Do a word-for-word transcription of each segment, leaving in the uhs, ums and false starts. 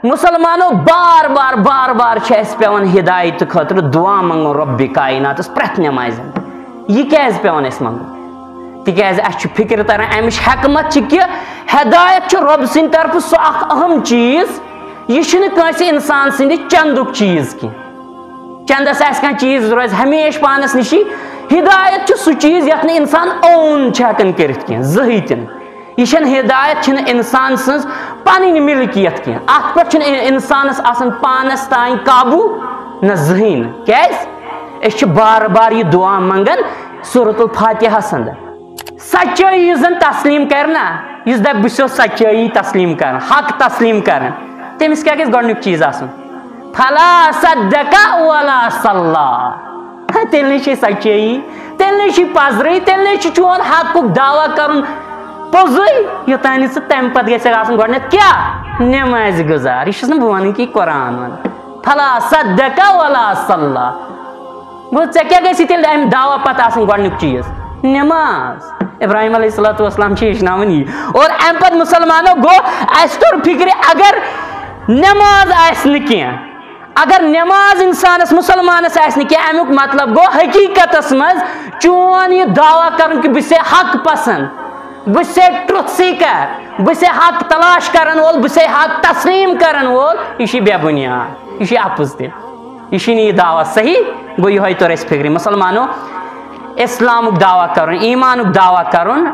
مسلمانو، بار بار بار بار چھِ اَسہِ پٮ۪وان ہدایت خٲطرٕ دعا منٛگُن رۄبِ کایناتَس پرٛٮ۪تھ نٮ۪مازِ اندر۔ یہِ کیٛازِ پٮ۪وان اَسہِ منٛگُن؟ تِکیٛازِ اَسہِ چھُ فِکرِ تران اَمِچ حکمت چھِ کہِ ہدایت چھُ رۄب سٕنٛدِ طرفہٕ سُہ اکھ اہم چیٖز، یہِ چھُنہٕ کٲنٛسہِ اِنسان سٕنٛدِ چندُک چیٖز کینٛہہ۔ چندس آسہِ کانٛہہ چیٖز روزِ ہمیشہِ پانس نِشی۔ ہدایت چھُ سُہ چیٖز یتھ نہٕ انسان own چھُ ہٮ۪کان کٔرِتھ کینٛہہ، زٕہٕے تہِ نہٕ۔ یہِ چھَنہٕ ہدایت، چھِنہٕ انسان سٕنٛز پنٕنۍ ملکیت کینٛہہ۔ اتھ پٮ۪ٹھ چھُنہٕ اِنسانس آسان پانس تام قابو، نہ زٕہٕے نہٕ۔ کیٛازِ؟ أسۍ چھِ بار بار یہِ دعا منٛگان سورۃ الفاتحس اندر۔ سچٲیی یُس زن تسلیم کرِ نا، یُس دپہِ بہٕ چھُس سچٲیی تسلیم کران، حق تسلیم کران، تٔمِس کیٛاہ گژھِ گۄڈنیُک چیٖز آسُن؟ فلا صدق ولا صلی۔ تیٚلہِ نَے چھے سچٲیی، تیٚلہِ نَے چھُے پزرٕے، تیٚلہِ نَے چھُ چون حقُک دعویٰ کرُن پوٚزُے، یوٚتام نہٕ ژٕ تَمہِ پتہٕ گژھِ آسُن گۄڈٕنٮ۪تھ کیٛاہ؟ نٮ۪مازِ گُزار۔ یہِ چھُس نہٕ بہٕ وَنان کہِ یہِ قرآن وَنان۔ فلا صدق ولا صلی۔ گوٚو، ژےٚ کیٛاہ گژھِ تیٚلہِ اَمہِ دعویٰ پتہٕ آسٕنۍ گۄڈٕنیُک چیٖز؟ نٮ۪ماز۔ ابراہیم علیہ الصلوۃ والسلام چھِ ہیٚچھناوان یی۔ اور اَمہِ پتہٕ مُسلمانو گوٚو، اَسہِ توٚر فِکرِ، اگر نٮ۪ماز آسہِ نہٕ کینٛہہ، اگر نٮ۪ماز اِنسانَس، مُسلمانَس آسہِ نہٕ کینٛہہ، اَمیُک مطلب گوٚو حقیٖقتَس منٛز چون یہِ دعویٰ کَرُن کہِ بہٕ چھُسے حق پسنٛد، بہٕ چھُسے truth seeker، بہٕ چھُسے حق تلاش کَرَن وول، بہٕ چھُسے حق تسلیٖم کَرَن وول، یہِ چھُ بے بُنیاد، یہِ چھُ اَپُز تہِ۔ یہِ چھُنہٕ یہِ دعویٰ صحیح۔ گوٚو، یِہوٚے توٚر اَسہِ فِکرِ۔ مُسلمانو، اِسلامُک دعویٰ کَرُن، ایٖمانُک دعویٰ کَرُن،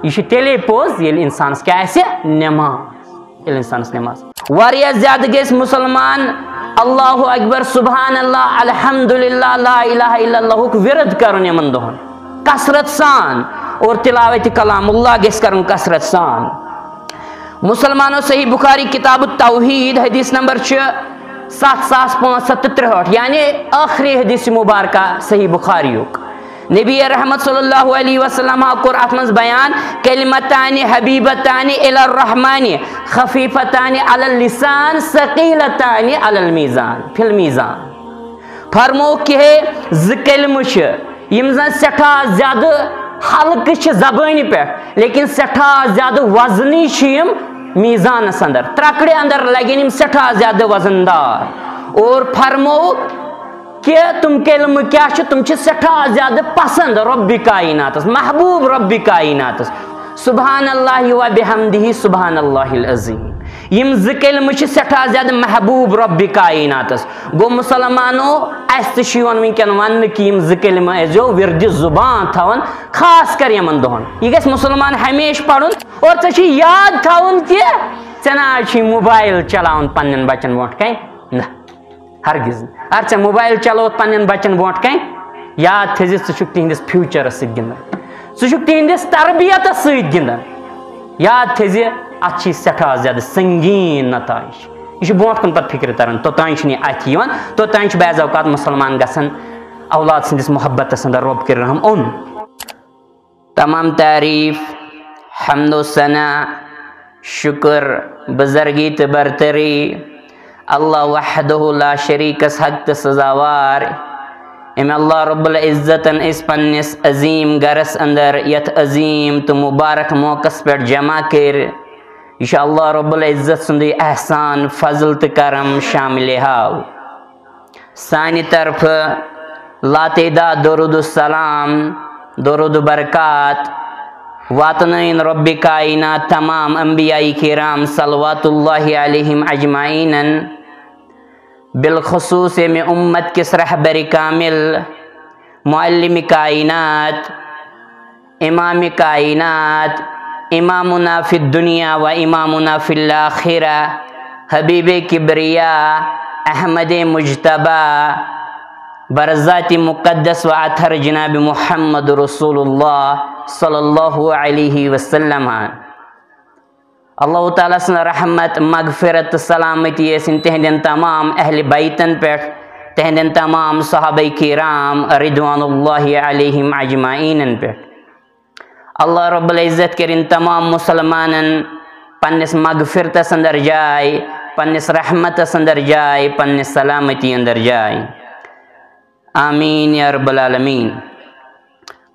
یہِ چھُ تیٚلے پوٚز، ییٚلہِ اِنسانَس کیٛاہ آسہِ؟ نٮ۪ماز۔ ییٚلہِ اِنسانَس نٮ۪ماز۔ واریاہ زیادٕ گژھِ مُسلمان اللہ اکبر، سبحان اللہ، الحمدللہ، لا الہ الا اللہُک وِرد کَرُن یِمَن دۄہَن کثرت سان، اور تلاوت کلام اللہ گژھِ کَرُن کثرت سان۔ مُسلمانو، صحیح بخاری کتاب التوحید حدیث نمبر چھُ ستھ ساس پانٛژھ ہتھ تہٕ ترٛہٲٹھ، یعنی ٲخری حدیث مبارکہ صحیح بخاریُک۔ نبی رحمت صلی اللہ علیہ وسلم کوٚر اتھ منٛز بیان، کلمتان حبیبتان الی الرحمن خفیفتان علی اللسان ثقیلتان علی المیزان، فی المیزان۔ فرمووُکھ کہِ ہے، زٕ کلمہٕ چھِ، یِم زن سٮ۪ٹھاہ زیادٕ ہلکہٕ چھِ زبٲنہِ پٮ۪ٹھ، لیکن سٮ۪ٹھاہ زیادٕ وزنی چھِ یِم میزانس اندر، ترکڑِ اندر لگن یِم سٮ۪ٹھاہ زیادٕ وزن دار۔ اور فرمووُکھ کہِ تِم کلمہٕ کیٛاہ چھِ؟ تِم چھِ سٮ۪ٹھاہ زیادٕ پسند رۄبِ کایناتس، محبوب رۄبِ کایناتس۔ سبحان اللہ و بحمدہ، سبحان اللہ العظیم۔ یِم زٕ کلمہٕ چھِ سٮ۪ٹھاہ زیادٕ محبوب رۄبِ کایناتس۔ گوٚو مُسلمانو، اَسہِ تہِ چھُ یِوان وٕنکٮ۪ن وننہٕ کہِ یِم زٕ کلمہٕ ٲسۍزیو وِردِ زُبان تھاوان، خاص کر یِمن دۄہن۔ یہِ گژھِ مُسلمان ہمیشہِ پرُن۔ اور ژےٚ چھُے یاد تھاوُن کہِ ژےٚ نہ حظ چھُے موبایل چلاوُن پننٮ۪ن بچن برونٛٹھ کنہِ۔ نہ، ہرگز نہٕ۔ اگر ژےٚ موبایل چلووُتھ پننٮ۪ن بچن برونٛٹھ کنہِ، یاد تھٲیزِ، ژٕ چھُکھ تِہنٛدِس future-س سۭتۍ گِنٛدان، ژٕ چھُکھ تِہنٛدِس تربیتس سۭتۍ گِنٛدان۔ یاد تھٲیزِ، اتھ چھِ سٮ۪ٹھاہ زیادٕ سنگیٖن نتائج۔ یہِ چھُ برونٛٹھ کُن پتہٕ فِکرِ تران، توٚتام چھُنہٕ یہِ اتھِ یِوان، توٚتام چھُ بعض اوقات مُسلمان گژھان اولاد سٕنٛدِس محبتس اندر۔ رۄب کٔرِن رحم۔ اوٚن۔ تمام تعریف، حمد و ثنا، شکر، بزرگی تہٕ برتری اللہ وحدہ لا شریکس حق تہٕ سزاوار، أمۍ اللہ رب العزتن أسۍ پننِس عظیٖم گرس اندر، یتھ عظیٖم تہٕ مبارک موقعس پٮ۪ٹھ جمع کٔرۍ۔ یہِ چھُ اللہ رب العزت سُنٛدُے احسان، فضل تہٕ کرم شاملِ حال۔ سانہِ طرفہٕ لاتعداد درود و سلام، درود و برکات واتنٲیِن رۄبِ کائنات تمام انبیاء کرام صلوات اللہ علیہم اجمعینن، بالخصوص ییٚمہِ اُمت کِس رہبرِ کامل، معلمِ کائنات، امامِ کائنات، امامنا فی الدنیا و امامنا فی الاخرہ، حبیبِ کبریا، احمدِ مجتبیٰ، برذاتِ مقدس و اطہر جنابِ محمد رسول اللہ صلی اللہ علیہ وسلم۔ اللہ تعالیٰ سٕنٛز رحمت، مغفرت تہٕ سلامتی ٲسِن تِہنٛدٮ۪ن تمام اہلِ بیتن پٮ۪ٹھ، تِہنٛدٮ۪ن تمام صحابہ کرام رضوان اللہ علیہم اجمعینن پٮ۪ٹھ۔ اللہ رب العزت کٔرِن تمام مُسلمانن پننِس مغفرتس اندر جاے، پننِس رحمتس اندر جاے، پننِس سلامتی اندر جاے۔ آمین یا رب العالمین۔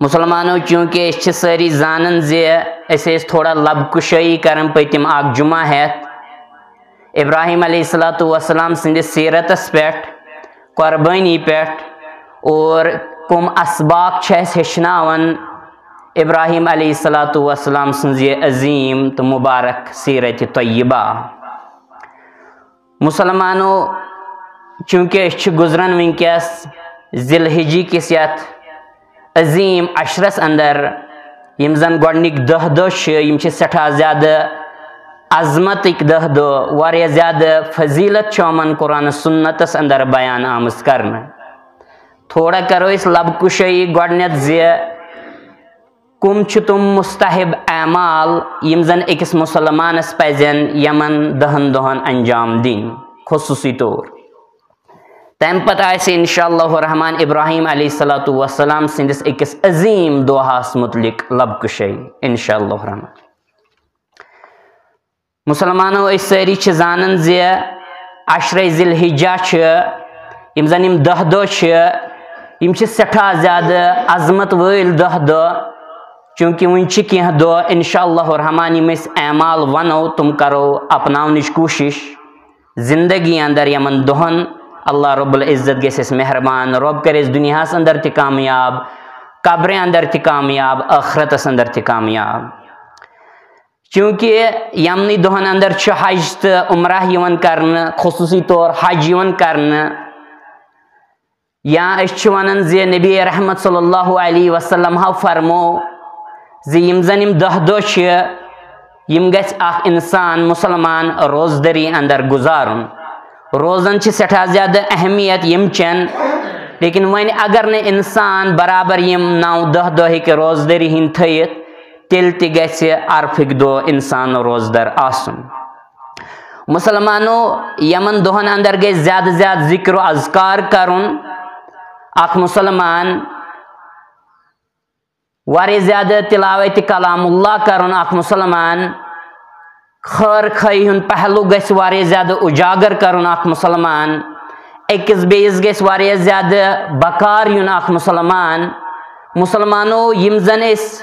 مُسلمانو، چوٗنٛکہِ أسۍ چھِ سٲری زانان زِ أسۍ ٲسۍ تھوڑا لب کُشٲیی کران پٔتِم اکھ جمعہ ہٮ۪تھ، ابراہیم علیہ الصلوۃ والسلام سٕنٛدِس سیرتس پٮ۪ٹھ، قربٲنی پٮ۪ٹھ، اور کم اسباق چھِ اَسہِ ہیٚچھناوان ابراہیم علیہ الصلوۃ والسلام سٕنٛز یہِ عظیٖم تہٕ مبارک سیرت طیبہ۔ مسلمانو، چونکہ أسۍ چھِ گُزران وٕنکیٚس ذی الحجی کِس یَتھ عظیٖم عشرس اندر، یِم زن گۄڈنِکۍ دَہ دۄہ چھِ، یِم چھِ سٮ۪ٹھاہ زیادٕ عظمتٕکۍ دَہ دۄہ، واریاہ زیادٕ فضیلت چھِ یِمن قرآن سنتس اندر بیان آمٕژ کرنہٕ۔ تھوڑا کرو أسۍ لب کُشٲیی گۄڈنٮ۪تھ زِ کم چھِ تِم مستحب اعمال یِم زن أکِس مسلمانس پزن یِمن دَہن دۄہن انجام دِنۍ خصوٗصی طور۔ تمہِ پتہٕ آسہِ انشاء اللہ الرحمن ابراہیم علیہ الصلوۃ والسلام سٕنٛدِس أکِس عظیٖم دۄہس متعلق لب کُشٲیی انشاء اللہ الرحمن۔ مسلمانو، أسۍ سٲری چھِ زانان زِ عشرے ذی الحجہ چھِ، یِم زن یِم دَہ دۄہ چھِ، یِم چھِ سٮ۪ٹھاہ زیادٕ عظمت وٲلۍ دَہ دۄہ۔ چونکہ وٕنہِ چھِ کینٛہہ دۄہ انشاء اللہ الرحمن یِم أسۍ اعمال ونو، تِم کرو اپناونٕچ کوٗشش زندگی اندر۔ یِمن دۄہن اللہ رب العزت گژھِ اَسہِ مہربان، رب کرِ اَسہِ دُنیاہس اندر تہِ کامیاب، قبرِ اندر تہِ کامیاب، ٲخرتس اندر تہِ کامیاب۔ چونکہ یِمنٕے دۄہن اندر چھُ حج تہٕ عمرہ یِوان کرنہٕ، خصوٗصی طور حج یِوان کرنہٕ، یا أسۍ چھِ ونان زِ نبی رحمت صلی اللہ علیہ وسلم ہو فرمو زِ یِم زن یِم دَہ دۄہ چھِ، یِم گژھِ اکھ انسان مسلمان روزدٔری اندر گُزارُن۔ روزن چھِ سٮ۪ٹھاہ زیادٕ اہمیت یِم چٮ۪ن، لیکن وۄنۍ اگر نہٕ انسان برابر یِم نَو دَہ دۄہ ہیٚکہِ روزدٔری ہِنٛدۍ تھٲیِتھ، تیٚلہِ تہِ گژھِ عرفٕکۍ دۄہ انسان روزدار آسُن۔ مسلمانو، یِمن دۄہن اندر گژھِ زیادٕ زیادٕ ذکر و اذکار کرُن۔ اکھ مسلمان واریاہ زیادٕ تلاوت کلام اللہ کرُن اکھ مسلمان، خٲر خٲہی ہُنٛد پہلو گژھِ واریاہ زیادٕ اجاگر کرُن اکھ مسلمان، أکِس بیٚیِس گژھِ واریاہ زیادٕ بکار یُن اکھ مسلمان۔ مسلمانو، یِم زن أسۍ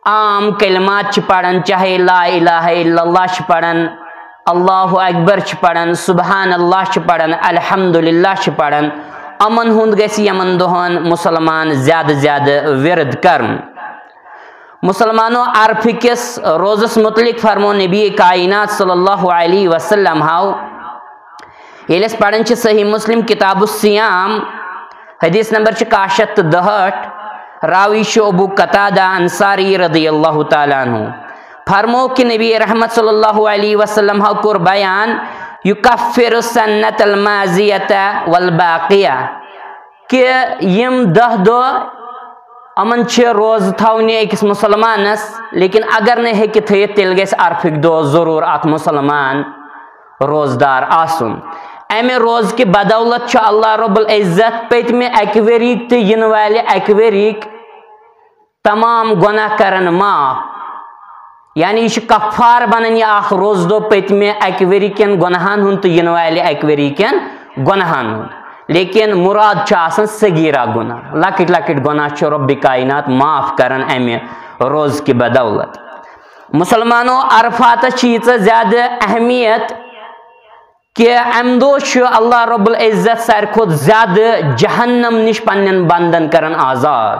عام کلمات چھِ پران، چاہے لا الہ الا اللہ چھِ پران، اللہ اکبر چھِ پران، سبحان اللہ چھِ پران، الحمدللہ چھِ پران، یِمن ہُنٛد گژھِ یِمن دۄہن مسلمان زیادٕ زیادٕ ورد کرُن۔ مسلمانو، عرفہٕ کِس روزس متعلق فرمو نبی کائنات صلی اللہ علیہ وسلم ہو، ییٚلہِ أسۍ پران چھِ صحیح مسلم کتاب الصیام، حدیث نمبر چھِ کاہ شیٚتھ تہٕ دُہٲٹھ، راوی چھُ ابو قتادہ انصاری رضی اللہ تعالیٰ عنہ۔ فرمو کہ نبی رحمت صلی اللہ علیہ وسلم ہو کوٚر بیان، یکفر السنة الماضیة والباقیہ، کہ یِم دَہ دۄہ یِمن چھِ روزٕ تھاونہِ أکِس مسلمانس، لیکن اگر نہٕ ہیٚکہِ تھٲیِتھ، تیٚلہِ گژھِ عرفٕکۍ دۄہ ضروٗر اکھ مسلمان روزدار آسُن۔ امہِ روزٕ کہِ بدولت چھُ اللہ رب العزت پٔتمہِ اکہِ ؤریِکۍ تہٕ یِنہٕ والہِ اکہِ ؤریِکۍ تمام گۄناہ کران معاف۔ یعنی یہِ چھُ کفار بنان یہِ اکھ روزٕ دۄہ پٔتمہِ اکہِ ؤری کٮ۪ن گۄناہن ہُنٛد تہٕ یِنہٕ والہِ اکہِ ؤری کٮ۪ن گۄناہن ہُنٛد۔ لیکن مراد چھُ آسان صغیرہ گۄناہ، لۄکٕٹۍ لۄکٕٹۍ گۄناہ چھُ رب کائنات معاف کران امہِ روزٕ کہِ بدولت۔ مسلمانو، عرفاتس چھِ ییٖژاہ زیادٕ اہمیت کہ امہِ دۄہ چھُ اللہ رب العزت ساروی کھۄتہٕ زیادٕ جہنم نِش پننٮ۪ن بندن کران آزاد۔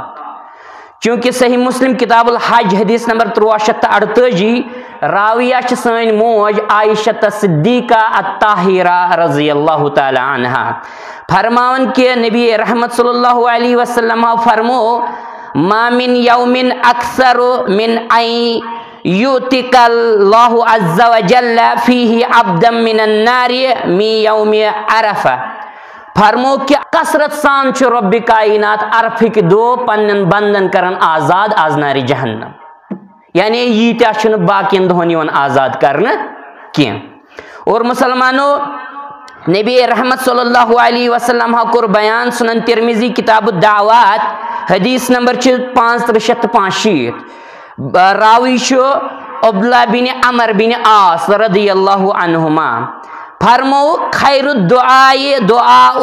چونکہ صحیح مسلم کتاب الحج حدیث نمبر تُرٛواہ شیٚتھ تہٕ اَرتٲجی، راویہ چھِ سٲنۍ موج عائشہ صدیقہ الطاہرہ رضی اللہ تعالیٰ عنہا فرماوان کہ نبی رحمت صلی اللہ علیہ وسلم فرمو، ما من یوم اکثر من ان یؤتق اللہ عز وجل فیہ عبدا من النار من یوم عرفہ۔ فرمو کہ کثرت سان چھُ رب کائنات عرفٕکۍ دۄہ پننٮ۪ن بندن کران آزاد از نارِ جہنم۔ یعنی ییٖتیٛاہ چھُنہٕ باقین دۄہن یِوان آزاد کرنہٕ کینٛہہ۔ اور مسلمانو، نبی رحمت صلی اللہ علیہ وسلم ہا کوٚر بیان سنن ترمذی کتاب الدعوات، حدیث نمبر چھِ پانٛژھ ترٕٛہ شیٚتھ تہٕ پانٛژھ شیٖتھ۔ راوی چھُ عبداللہ بن عمر بن عاص رضی اللہ عنہما۔ فرمو، خیر الدعاء دعاء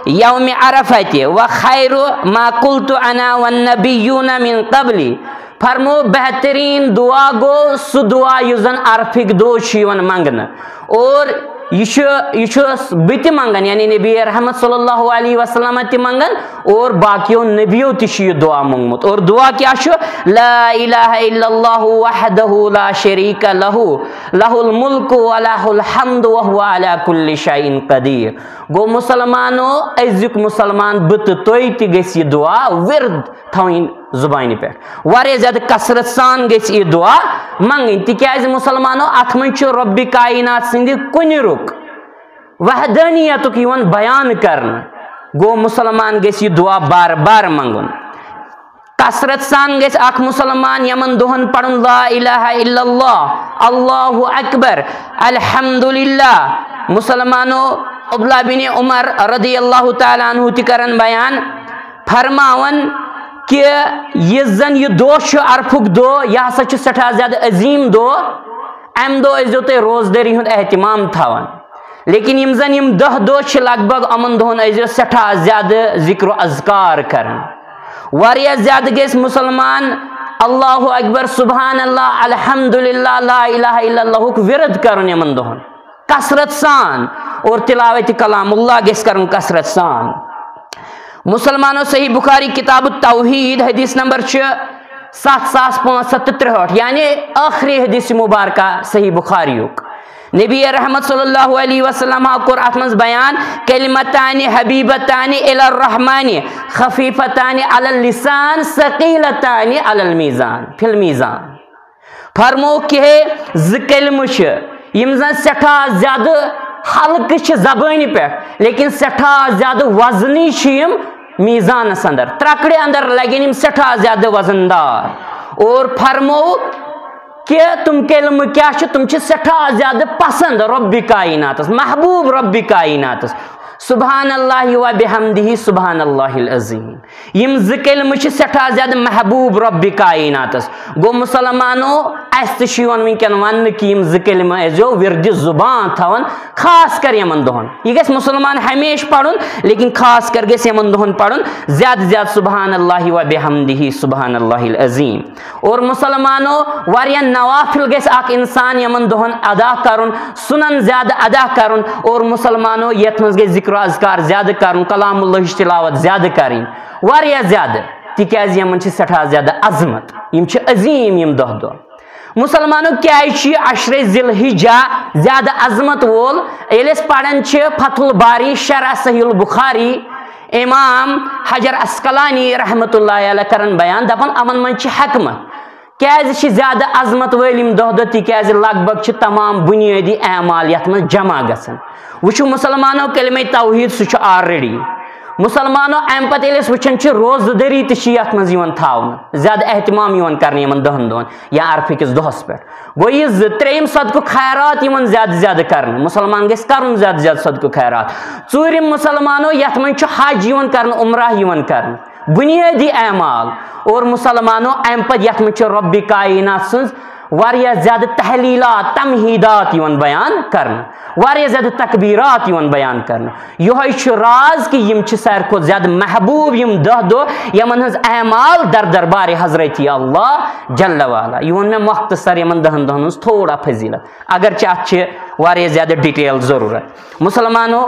یوم عرفہ و خیر ما قلت انا والنبیون من قبلی۔ فرمو، بہترین دعا گوٚو سُہ دعا یُس زن عرفٕکۍ دۄہ چھُ یِوان منگنہٕ، اور یہِ چھُ، یہِ چھُس بہٕ تہِ منٛگان، یعنی نبی رحمت صلی اللہ علیہ وسلم تہِ منٛگان، اور باقیو نبیو تہِ چھُ یہِ دعا موٚنگمُت۔ اور دعا کیٛاہ چھُ؟ لا الہ الا اللہ وحدہ لا شریک لہ، لہ الملک و لہ الحمد وہو علی کل شیء قدیر۔ گوٚو مسلمانو، أزیُک مسلمان بہٕ تہٕ تُہۍ تہِ گژھِ یہِ دعا ورد تھاوٕنۍ زبانہِ پٮ۪ٹھ۔ واریاہ زیادٕ کثرت سان گژھِ یہِ دعا منٛگٕنۍ، تِکیٛازِ مسلمانو، اتھ منٛز چھُ رۄبِ کاینات سٕنٛدِ کُنہِ رُک وحدانیتُک یِوان بیان کرنہٕ۔ گوٚو مسلمان گژھِ یہِ دعا بار بار منٛگُن۔ کثرت سان گژھِ اکھ مسلمان یِمن دۄہن پرُن لا الہ الا اللہ، اللہ اکبر، الحمدللہ۔ مسلمانو، عبداللہ بن عمر رضی اللہ تعالیٰ عنہ تہِ کرن بیان، فرماوان کہِ یُس زن یہِ دۄہ چھُ، عرفُک دۄہ، یہِ ہسا چھُ سٮ۪ٹھاہ زیادٕ عظیٖم دۄہ۔ امہِ دۄہ ٲسۍزیو تُہۍ روزدٲری ہُنٛد اہتمام تھاوان۔ لیکن یِم زن یِم دَہ دۄہ چھِ لگ بگ، یِمن دۄہن ٲسۍزیو سٮ۪ٹھاہ زیادٕ ذکر و اذکار کران۔ واریاہ زیادٕ گژھِ مسلمان اللہ اکبر، سبحان اللہ، الحمدللہ، لا الہ الا اللہ ہُک ورد کرُن یِمن دۄہن کثرت سان، اور تلاوت کلام اللہ گژھِ کرُن کثرت سان۔ مسلمانو، صحیح بخاری کتاب التوحید، حدیث نمبر چھُ ستھ ساس پانٛژھ ہتھ تہٕ ترٛہٲٹھ، یعنی ٲخری حدیث مبارکہ صحیح بخاریُک۔ نبی رحمت صلی اللہ علیہ وسلم ہا کوٚر اتھ منٛز بیان، کلمتان حبیبتان الی الرحمن، خفیفتان علی اللسان، ثقیلتان علی المیزان، فی المیزان۔ فرمووُکھ کہِ ہے، زٕ کلمہٕ چھِ، یِم زن سٮ۪ٹھاہ زیادٕ ہلکہٕ چھِ زبٲنہِ پٮ۪ٹھ، لیکن سٮ۪ٹھاہ زیادٕ وزنی چھِ یِم میزانس اندر، ترکڑِ اندر لگن یِم سٮ۪ٹھاہ زیادٕ وزن دار۔ اور فرمووُکھ کہِ تِم کلمہٕ کیٛاہ چھِ؟ تِم چھِ سٮ۪ٹھاہ زیادٕ پسند رۄبِ کایناتس، محبوب رۄبِ کایناتس۔ سبحان اللہ و بحمدہ، سبحان اللہ العظیم۔ یِم زٕ کلمہٕ چھِ سٮ۪ٹھاہ زیادٕ محبوب رۄبِ کایناتس۔ گوٚو مسلمانو، اسہِ تہِ چھُ یِوان وٕنکیٚن وننہٕ کہِ یِم زٕ کلمہٕ ٲسۍزیو وِردِ زُبان تھاوان، خاص کر یِمن دۄہن۔ یہِ گژھِ مسلمان ہمیشہِ پرُن، لیکن خاص کر گژھِ یِمن دۄہن پرُن زیادٕ زیادٕ سبحان اللہ و بحمدہ، سبحان اللہ العظیم۔ اور مسلمانو، واریاہ نوافل گژھِ اکھ انسان یِمن دۄہن ادا کرُن، سنن زیادٕ ادا کرُن۔ اور مسلمانو، یتھ منٛز گژھِ ذکر و اذکار زیادٕ کرُن، کلام اللہٕچ تلاوت زیادٕ کرٕنۍ، واریاہ زیادٕ، تِکیازِ یِمن چھِ سٮ۪ٹھاہ زیادٕ عظمت، یِم چھِ عظیٖم یِم دَہ دۄہ۔ مسلمانو، کیازِ چھُ یہِ عشرِ ذی الحجہ زیادٕ عظمت وول؟ ییٚلہِ أسۍ پران چھِ فتح الباری شرح صحیح البخاری، امام حجر عسقلانی رحمت اللہ علیہ کران بیان، دپان یِمن منٛز چھِ حکمت۔ کیازِ چھِ زیادٕ عظمت وٲلۍ یِم دَہ دۄہ؟ تِکیازِ لگ بگ چھِ تمام بنیٲدی اعمال یتھ منٛز جمع گژھان۔ وٕچھِو مسلمانو، کلمہ توحید سُہ چھُ already۔ مسلمانو، امہِ پتہٕ ییٚلہِ أسۍ وٕچھان چھِ، روزٕ دٲری تہِ چھِ یتھ منٛز یِوان تھاونہٕ، زیادٕ اہتمام یِوان کرنہٕ یِمن دَہن دۄہن یا عرفہٕ کِس دۄہس پٮ۪ٹھ۔ گوٚو، یہِ زٕ، ترٛیٚیِم صدقہٕ خیرات یِوان زیادٕ زیادٕ کرنہٕ۔ مسلمان گژھِ کرُن زیادٕ زیادٕ صدقہٕ خیرات۔ ژوٗرِم، مسلمانو، یتھ منٛز چھُ حج یِوان کرنہٕ، عمرہ یِوان کرنہٕ، بنیٲدی اعمال۔ اور مسلمانو، امہِ پتہٕ یتھ منٛز چھِ رۄبِ کاینات سٕنٛز واریاہ زیادٕ تحلیلات، تمہیدات یِوان بیان کرنہٕ، واریاہ زیادٕ تکبیرات یِوان بیان کرنہٕ۔ یِہوٚے چھُ راز کہِ یِم چھِ ساروی کھۄتہٕ زیادٕ محبوب یِم دَہ دۄہ، یِمن ہٕنٛز اعمال در دربارِ حضرت اللہ جل وعلا۔ یہِ ووٚن مےٚ مختصر یِمن دَہن دۄہن ہٕنٛز تھوڑا فضیلت، اگرچہِ اتھ چھِ واریاہ زیادٕ detail ضروٗرت۔ مسلمانو،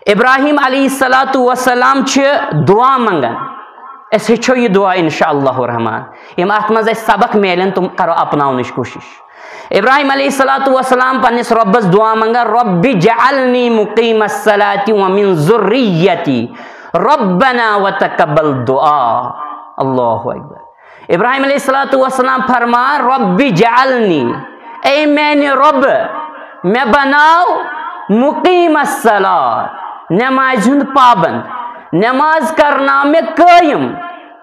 ابراہیم علیہ الصلوۃ والسلام چھِ دعا منٛگان۔ أسۍ ہیٚچھو یہِ دعا انشاء اللہ الرحمن۔ یِم اتھ منٛز اسہِ سبق میلن، تِم کرو اپناونٕچ کوٗشش۔ ابراہیم علیہ الصلوۃ والسلام پننِس رۄبس دعا منٛگان، رب جعلنی مقیم الصلاۃ ومن ذریتی، ربنا وتقبل دعا۔ اللہ اکبر۔ ابراہیم علیہ الصلوۃ والسلام فرمان، رب جعلنی، اے میانہِ رۄب، مےٚ بناو مقیم الصلاۃ، نمازِ ہُنٛد پابند، نماز کرناو مےٚ قٲیِم۔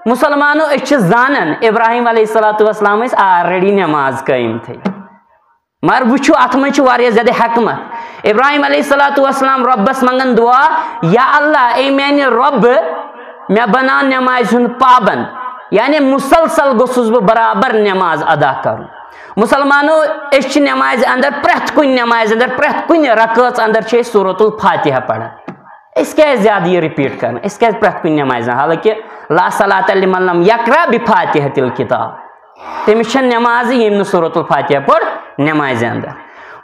مسلمانو، أسۍ چھِ زانان ابراہیم علیہ الصلوۃ والسلام ٲسۍ already نماز قٲیِم تھٲومٕتۍ۔ مگر وٕچھِو، اتھ منٛز چھِ واریاہ زیادٕ حکمت۔ ابراہیم علیہ الصلوۃ والسلام رۄبس منٛگان دعا، یا اللہ، اے میانہِ رۄب، مےٚ بناو نمازِ ہُنٛد پابند، یعنی مسلسل گوٚژھُس بہٕ برابر نماز ادا کرُن۔ مسلمانو، أسۍ چھِ نمازِ اندر، پرٛٮ۪تھ کُنہِ نمازِ اندر، پرٛٮ۪تھ کُنہِ رکٲژ اندر چھِ أسۍ سورۃ الفاتحہ پران۔ أسۍ کیازِ زیادٕ یہِ repeat کران؟ أسۍ کیازِ پرٛٮ۪تھ کُنہِ نمازِ اندر؟ حالانکہ لا صلاۃ لمن لم یقرأ بفاتحۃ الکتاب، تٔمِس چھےٚ نمازٕے ییٚمۍ نہٕ سورۃ الفاتحہ پٔر نمازِ اندر۔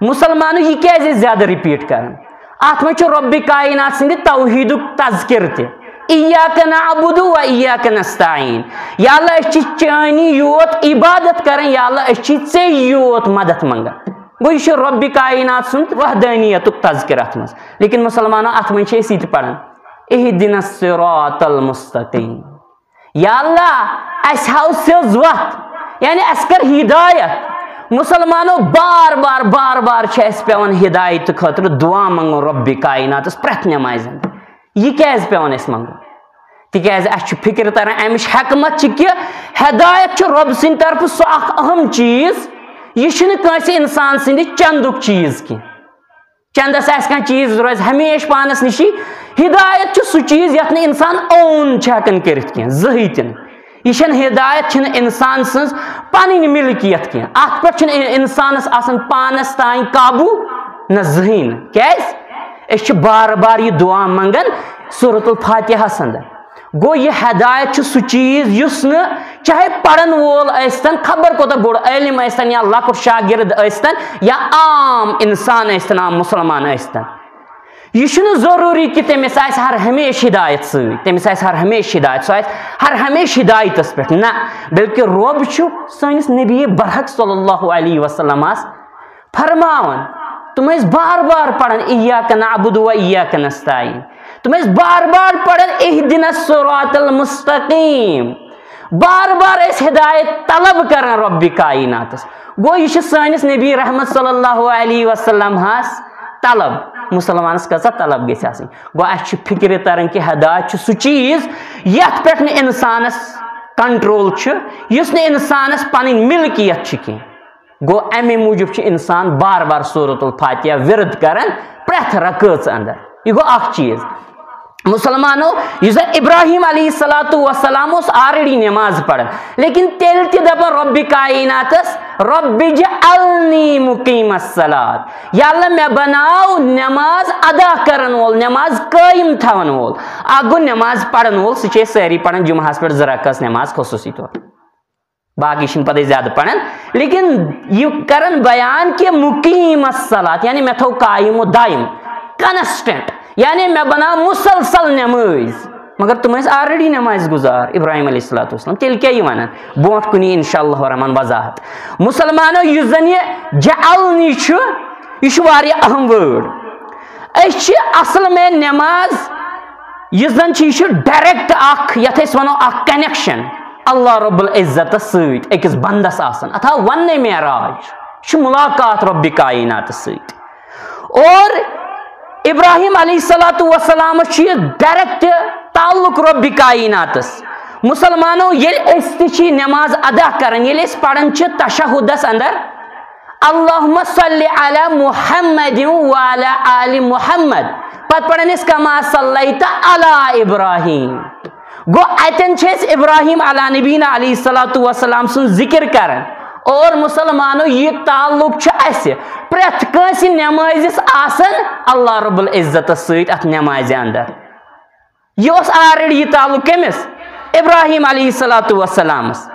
مُسلمانو، یہِ کیازِ ٲسۍ زیادٕ رِپیٖٹ کران؟ اتھ منٛز چھُ رۄبِ کائنات سٕنٛدِ توحیٖدُک تذکرٕ تہِ۔ ایاک نعبد و ایاک نستعین۔ یا اللہ، أسۍ چھِ چٲنی یوت عبادت کران، یا اللہ، أسۍ چھِ ژےٚ یوت مدد منٛگان۔ گوٚو، یہِ چھُ رۄبِ کائنات سُنٛد وحدانیتُک تذکرٕ اتھ منٛز۔ لیکن مُسلمانو، اتھ منٛز چھِ أسۍ یہِ تہِ پران، اہدنا الصراط المستقیم۔ یا اللہ، اسہِ ہاو سیوٚز وتھ، یعنی اسہِ کر ہدایت۔ مُسلمانو، بار بار، بار بار چھِ اسہِ پٮ۪وان ہدایت خٲطرٕ دُعا منٛگُن رۄبِ کائناتس پرٛٮ۪تھ نٮ۪مازِ اندر۔ یہِ کیازِ پٮ۪وان اسہِ منٛگُن؟ تِکیازِ اسہِ چھُ فکر تران امِچ حکمت چھِ کہِ ہدایت چھُ رۄب سٕنٛدِ طرفہٕ سُہ اکھ اہم چیٖز، یہِ چھُنہٕ کٲنٛسہِ انسان سٕنٛدِ چندُک چیٖز کینٛہہ۔ چندس آسہِ کانٛہہ چیٖز، روزِ ہمیشہِ پانس نِشی۔ ہدایت چھُ سُہ چیٖز یتھ نہٕ انسان own چھُ ہٮ۪کان کٔرِتھ کینٛہہ، زٕہٕے تہِ نہٕ۔ یہِ چھَنہٕ ہدایت، چھِنہٕ انسان سٕنٛز پنٕنۍ ملکیت کینٛہہ۔ اتھ پٮ۪ٹھ چھُنہٕ اِ-، انسانس آسان پانس تام قابو، نہ زٕہٕے نہٕ۔ کیازِ؟ أسۍ چھِ بار بار یہِ دُعا منٛگان سورۃ الفاتحس اندر۔ گوٚو، یہِ ہدایت چھُ سُہ چیٖز یُس نہٕ چاہے پرن وول ٲسۍتن، خبر کوٗتاہ بوٚڑ عٲلِم ٲسۍتن یا لۄکُٹ شاگرد ٲسۍتن یا عام انسان ٲسۍتن، عام مُسلمان ٲسۍتن۔ یہِ چھُنہٕ ضروٗری کہِ تٔمِس آسہِ ہر ہمیشہِ ہدایت سۭتۍ، تٔمِس آسہِ ہر ہمیشہِ ہدایت، سُہ آسہِ ہر ہمیشہِ ہدایتس پٮ۪ٹھ۔ نہ، بلکہِ رۄب چھُ سٲنِس نبی برحق صلی اللہ علیہ وسلمس فرماوان۔ تِم ٲسۍ بار بار پران، ایاک نعبد و ایاک نستعین۔ تِم ٲسۍ بار بار پران، اہدنا الصراط المستقیم۔ بار بار ٲسۍ ہدایت طلب کران رۄبِ کائناتس۔ گوٚو، یہِ چھُ سٲنِس نبی رحمت صلی اللہ علیہ وسلم ہس طلب۔ مُسلمانس کۭژاہ طلب گژھِ آسٕنۍ؟ گوٚو، اسہِ چھُ فکرِ تران کہِ ہدایت چھُ سُہ چیٖز یتھ پٮ۪ٹھ نہٕ انسانس کنٹرول چھُ، یُس نہٕ انسانس پنٕنۍ ملکیت چھِ کینٛہہ۔ گوٚو، امے موٗجوٗب چھُ انسان بار بار سورۃ الفاتحہ ورد کران پرٛٮ۪تھ رکٲژ اندر۔ یہِ گوٚو اکھ چیٖز۔ مُسلمانو، یُس زن ابراہیم علیہ الصلوۃ والسلام اوس already نماز پران، لیکن تیٚلہِ تہِ دپان رۄبِ کائناتس، رب اجعلنی مقیم الصلاۃ، یا اللہ، مےٚ بناو نماز ادا کرن وول، نماز قٲیِم تھاون وول۔ اکھ گوٚو نماز پرن وول، سُہ چھِ أسۍ سٲری پران جمعہس پٮ۪ٹھ زٕ رکٲژ نماز خصوٗصی طور۔ باقٕے چھِنہٕ پتہٕ أسۍ زیادٕ پران، لیکن یہِ کران بیان کہِ مقیم الصلاۃ، یعنی مےٚ تھوٚو قایم و دایم، constant، یعنی مےٚ بناو مسلسل نمٲز۔ مگر تِم ٲسۍ already نماز گزار، ابراہیم علیہ الصلوۃ والسلام، تیٚلہِ کیٛاہ یہِ ونان؟ برونٛٹھ کُنی انشاءاللہ الرحمن وضاحت۔ مُسلمانو، یُس زن یہِ جعلنی چھُ، یہِ چھُ واریاہ اہم word۔ أسۍ چھِ اصل میں نماز، یُس زن چھُ، یہِ چھُ direct اکھ، یتھ أسۍ ونو اکھ connection اللہ رب العزتس سۭتۍ أکِس بندس آسان۔ اتھ آو وننہٕ معراج، یہِ چھُ ملاقات رۄبِ کائناتس سۭتۍ۔ اور ابراہیم علیہ الصلوۃ والسلامس چھُ یہِ direct تعلق رۄبِ کائناتس۔ مُسلمانو، ییٚلہِ أسۍ تہِ چھِ یہِ نماز ادا کران، ییٚلہِ أسۍ پران چھِ تشہدس اندر، اللہم صل علی محمد وعلی آل محمد، پتہٕ پران أسۍ کما صلیت علی ابراہیم۔ گوٚو، اتٮ۪ن چھِ أسۍ ابراہیم علی نبینا علیہ الصلوۃ والسلام سُنٛد ذکر کران۔ اور مُسلمانو، یہِ تعلق چھُ اسہِ پرٛٮ۪تھ کٲنٛسہِ نمٲزِس آسان اللہ رب العزتس سۭتۍ اتھ نمازِ اندر۔ یہِ اوس already یہِ تعلق کٔمِس؟ ابراہیم علیہ الصلوۃ والسلامس۔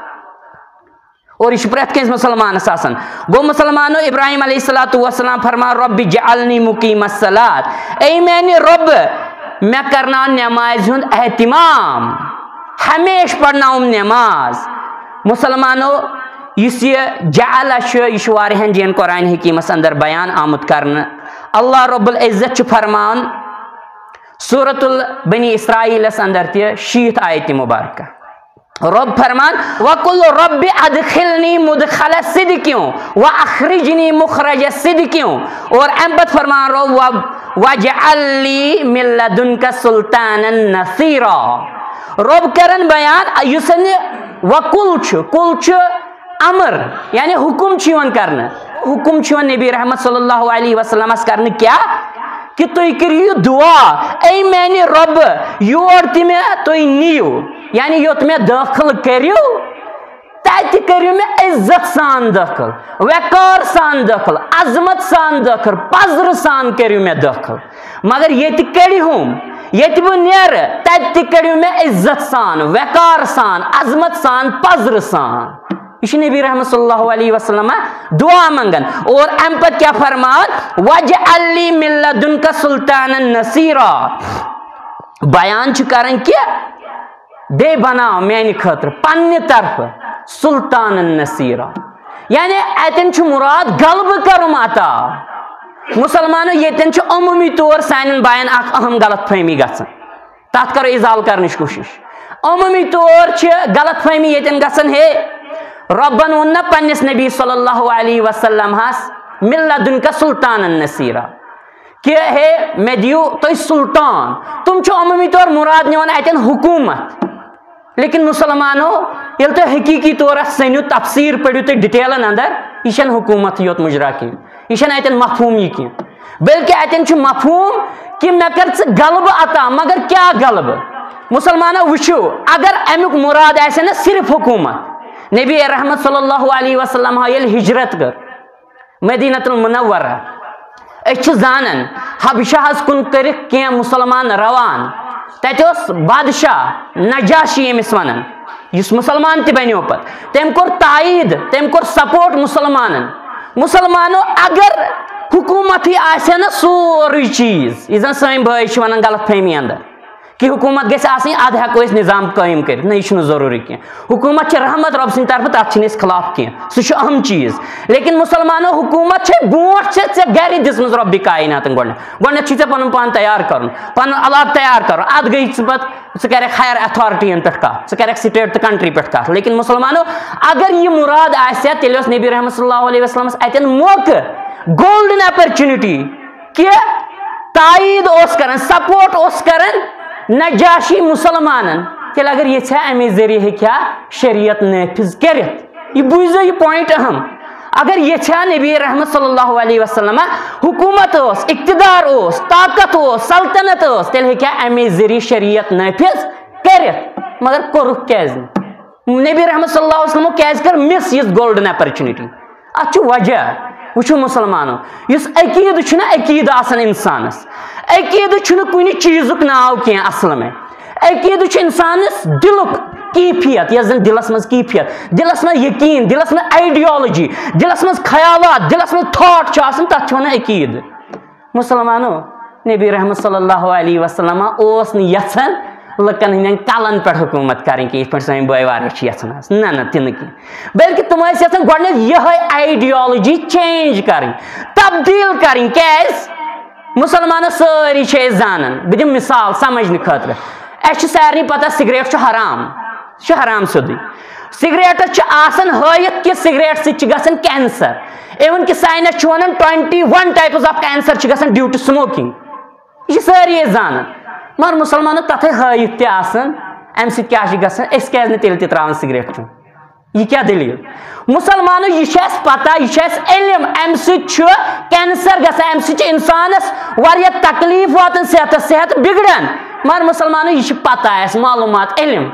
اور یہِ چھُ پرٛٮ۪تھ کٲنٛسہِ مُسلمانس آسان۔ گوٚو، مُسلمانو، ابراہیم علیہ الصلوۃ والسلام فرمان، رب اجعلنی مقیم الصلاۃ، اے میانہِ رۄب، مےٚ کرناو نمازِ ہُنٛد اہتمام، ہمیشہِ پرناوُم نماز۔ مُسلمانو، یُس یہِ جعل چھُ، یہِ چھُ واریاہن جاین قرآن حکیمس اندر بیان آمُت کرنہٕ۔ اللہ رب العزت چھُ فرمان سورۃ البنی اسرائیلس اندر تہِ شیٖتھ آیتِ مبارکہ۔ رب فرمان، وقل رب ادخلنی مدخل صدق و اخرجنی مخرج صدق۔ اور امہِ پتہٕ فرمان رب، و-، واجعل لی من لدنک سلطانا نصیرا۔ رب کرن بیان، یُس زن یہِ وقل چھُ، قل چھُ امر، یعنی حکم چھُ یِوان کرنہٕ۔ حکم چھُ یِوان نبی رحمت صلی اللہ علیہ وسلمس کرنہٕ کیٛاہ؟ کہِ تُہۍ کٔرِو یہِ دُعا، اے میانہِ رۄبہٕ، یور تہِ مےٚ تُہۍ نِیِو، یعنی یوٚت مےٚ دٲخل کٔرِو، تتہِ کٔرِو مےٚ عزت سان دٲخل، وقار سان دٲخل، عظمت سان دٲخل، پزرٕ سان کٔرِو مےٚ دٲخل۔ مگر ییٚتہِ کٔڑِہُم، ییٚتہِ بہٕ نیرٕ، تتہِ تہِ کٔڑِو مےٚ عزت سان، وقار سان، عظمت سان، پزرٕ سان۔ یہِ چھُ نبی رحمت صلی اللہ علیہ وسلم دعا منگان۔ اور اَمہِ پتہٕ کیٛاہ فرماوان؟ "واجعل لی من لدنک سلطانا نصیرا۔" بیان چھُ کران کہِ بیٚیہِ بناو میانہِ خٲطرٕ پننہِ طرفہٕ سلطانا نصیرا۔ یعنی اَتٮ۪ن چھُ مراد غلبہٕ کرُن عطا۔ مسلمانو، ییٚتٮ۪ن چھُ عموٗمی طور سانٮ۪ن باین اکھ اہم غلط فہمی گژھان۔ تَتھ کَرو اِزالہٕ کَرنٕچ کوٗشِش۔ عموٗمی طور چھِ غلط فہمی ییٚتٮ۪ن گژھان، ہے، رۄبَن ووٚن نہ پنٛنِس نبی صلی اللہ علیہ وسلم ہَس، "من لدنک سلطانا نصیرا"، کہِ ہے، مےٚ دِیِو تُہۍ سُلطان۔ تِم چھِ عموٗمی طور مُراد نِوان اَتٮ۪ن حکوٗمت۔ لیکن مُسلمانو، ییٚلہِ تُہۍ حقیٖقی طور اَتھ سٔنِو، تفسیٖر پٔرِو تُہۍ ڈِٹیلَن اَندَر، یہِ چھَنہٕ حکوٗمتٕے یوت مُجرا کینٛہہ، یہِ چھَنہٕ اَتٮ۪ن مفہوٗم یہِ کینٛہہ۔ بلکہ اتٮ۪ن چھُ مفہوٗم کہِ مےٚ کٔر ژٕ غلبہٕ عطا، مگر کیٛاہ غلبہٕ؟ مُسلمانو وٕچھِو، اگر امیُک مُراد آسہِ نہ صرف حکوٗمت، نبی رحمت صلی اللہ علیہ وسلم ہا ییٚلہِ ہجرت کٔر مدینہ المنورہ، أسۍ چھِ زانان حبشہس کُن کٔرِکھ کینٛہہ مُسلمان روان، تتہِ اوس بادشاہ نجاشی ییٚمِس ونان، یُس مُسلمان تہِ بنیو پتہٕ، تٔمۍ کوٚر تایید، تٔمۍ کوٚر سپورٹ مُسلمانن۔ مُسلمانو اگر حکوٗمتٕے آسہِ ہا نہ سورُے چیٖز، یہِ زن سٲنۍ بٲے چھِ ونان غلط فہمی اندر کہِ حکوٗمت گژھِ آسٕنۍ، ادٕ ہٮ۪کو أسۍ نظام قٲیِم کٔرِتھ، نہ، یہِ چھُنہٕ ضروٗری کینٛہہ۔ حکوٗمت چھِ رحمت رۄب سٕنٛدِ طرفہٕ، تتھ چھِنہٕ أسۍ خلاف کینٛہہ، سُہ چھُ اہم چیٖز۔ لیکن مُسلمانو، حکوٗمت چھے برونٛٹھ چھے ژےٚ گرِ دِژمٕژ رۄبِ کایناتن گۄڈٕنٮ۪تھ۔ گۄڈٕنٮ۪تھ چھُے ژےٚ پنُن پان تیار کرُن، پنُن علاقہٕ تیار کرُن، ادٕ گٔیی ژٕ پتہٕ ژٕ کرکھ ہائر اتھارٹین پٮ۪ٹھ کتھ، ژٕ کرکھ سٹیٹ تہٕ کنٹری پٮ۪ٹھ کتھ۔ لیکن مُسلمانو، اگر یہِ مُراد آسہِ ہا، تیٚلہِ اوس نبی رحمت صلی اللہ علیہ وسلمس اتٮ۪ن موقعہٕ، گولڈن اپرچونٹی، کہِ تایید اوس کران، سپورٹ اوس کران نجاشی مُسلمانن۔ تیٚلہِ اگر یژھِ ہا، امے ذٔریعہٕ ہیٚکہِ ہا شریعت نافذ کٔرِتھ۔ یہِ بوٗزِو، یہِ پوینٹ اہم۔ اگر یژھِ ہا نبی رحمت صلی اللہ علیہ وسلم حکوٗمت ٲس، اقتدار اوس، طاقت اوس، سلطنت ٲس، تیٚلہِ ہیٚکہِ ہا امے ذٔریعہٕ شریعت نافذ کٔرِتھ، مگر کوٚرُکھ کیازِ نہٕ؟ نبی رحمت صلی اللہ علیہ وسلمو کیازِ کٔر مِس یِژھ گولڈن اپرچونٹی؟ اتھ چھُ وجہ۔ وٕچھِو مُسلمانو، یُس عقیٖدٕ چھُنہ عقیٖدٕ آسان انسانس، عقیٖدٕ چھُنہٕ کُنہِ چیٖزُک ناو کینٛہہ اصل میں۔ عقیٖدٕ چھُ انسانس دِلُک کیفیت، یۄس زن دِلس منٛز کیفیت، دِلس منٛز یقیٖن، دِلس منٛز آئیڈیالوجی، دِلس منٛز خیالات، دِلس منٛز تھاٹ چھُ آسان، تتھ چھِ ونان عقیٖدٕ۔ مُسلمانو، نبی رحمت صلی اللہ علیہ وسلم اوس نہٕ یژھان لُکن ہٕنٛدٮ۪ن کلن پٮ۪ٹھ حکوٗمت کرٕنۍ کینٛہہ، یِتھ پٲٹھۍ سٲنۍ بٲے وارٕ چھِ یژھان آز۔ نہ، نہ، تہِ نہٕ کینٛہہ۔ بلکہِ تِم ٲسۍ یژھان گۄڈٕنٮ۪تھ یِہے آئیڈیالوجی چینج کرٕنۍ، تبدیل کرٕنۍ۔ کیازِ؟ مُسلمانو، سٲری چھِ أسۍ زانان، بہٕ دِمہٕ مثال سمجھنہٕ خٲطرٕ۔ اسہِ چھِ سارنٕے پتہ سگریٹ چھُ حرام، یہِ چھُ حرام سیوٚدُے۔ سگریٹس چھِ آسان ہٲیِتھ کہِ سگریٹ سۭتۍ چھِ گژھان کینسر۔ Even کہِ ساینس چھُ ونان twenty one types of cancer چھِ گژھان due to smoking۔ یہِ چھِ سٲری أسۍ زانان۔ مگر مُسلمانو تتھے ہٲیِتھ تہِ آسان، امہِ سۭتۍ کیٛاہ چھُ گژھان؟ أسۍ کیٛازِ نہٕ تیٚلہِ تہِ ترٛاوان سگریٹ چیوٚن؟ یہِ کیٛاہ دٔلیٖل؟ مُسلمانو، یہِ چھُ اَسہِ پتہ، یہِ چھُ اَسہِ علم، امہِ سۭتۍ چھُ کینسر گژھان، امہِ سۭتۍ چھُ انسانس واریاہ تکلیف واتان، صحتس، صحت بگڑان۔ مگر مُسلمانو، یہِ چھُ پتہ اَسہِ، معلوٗمات، علم،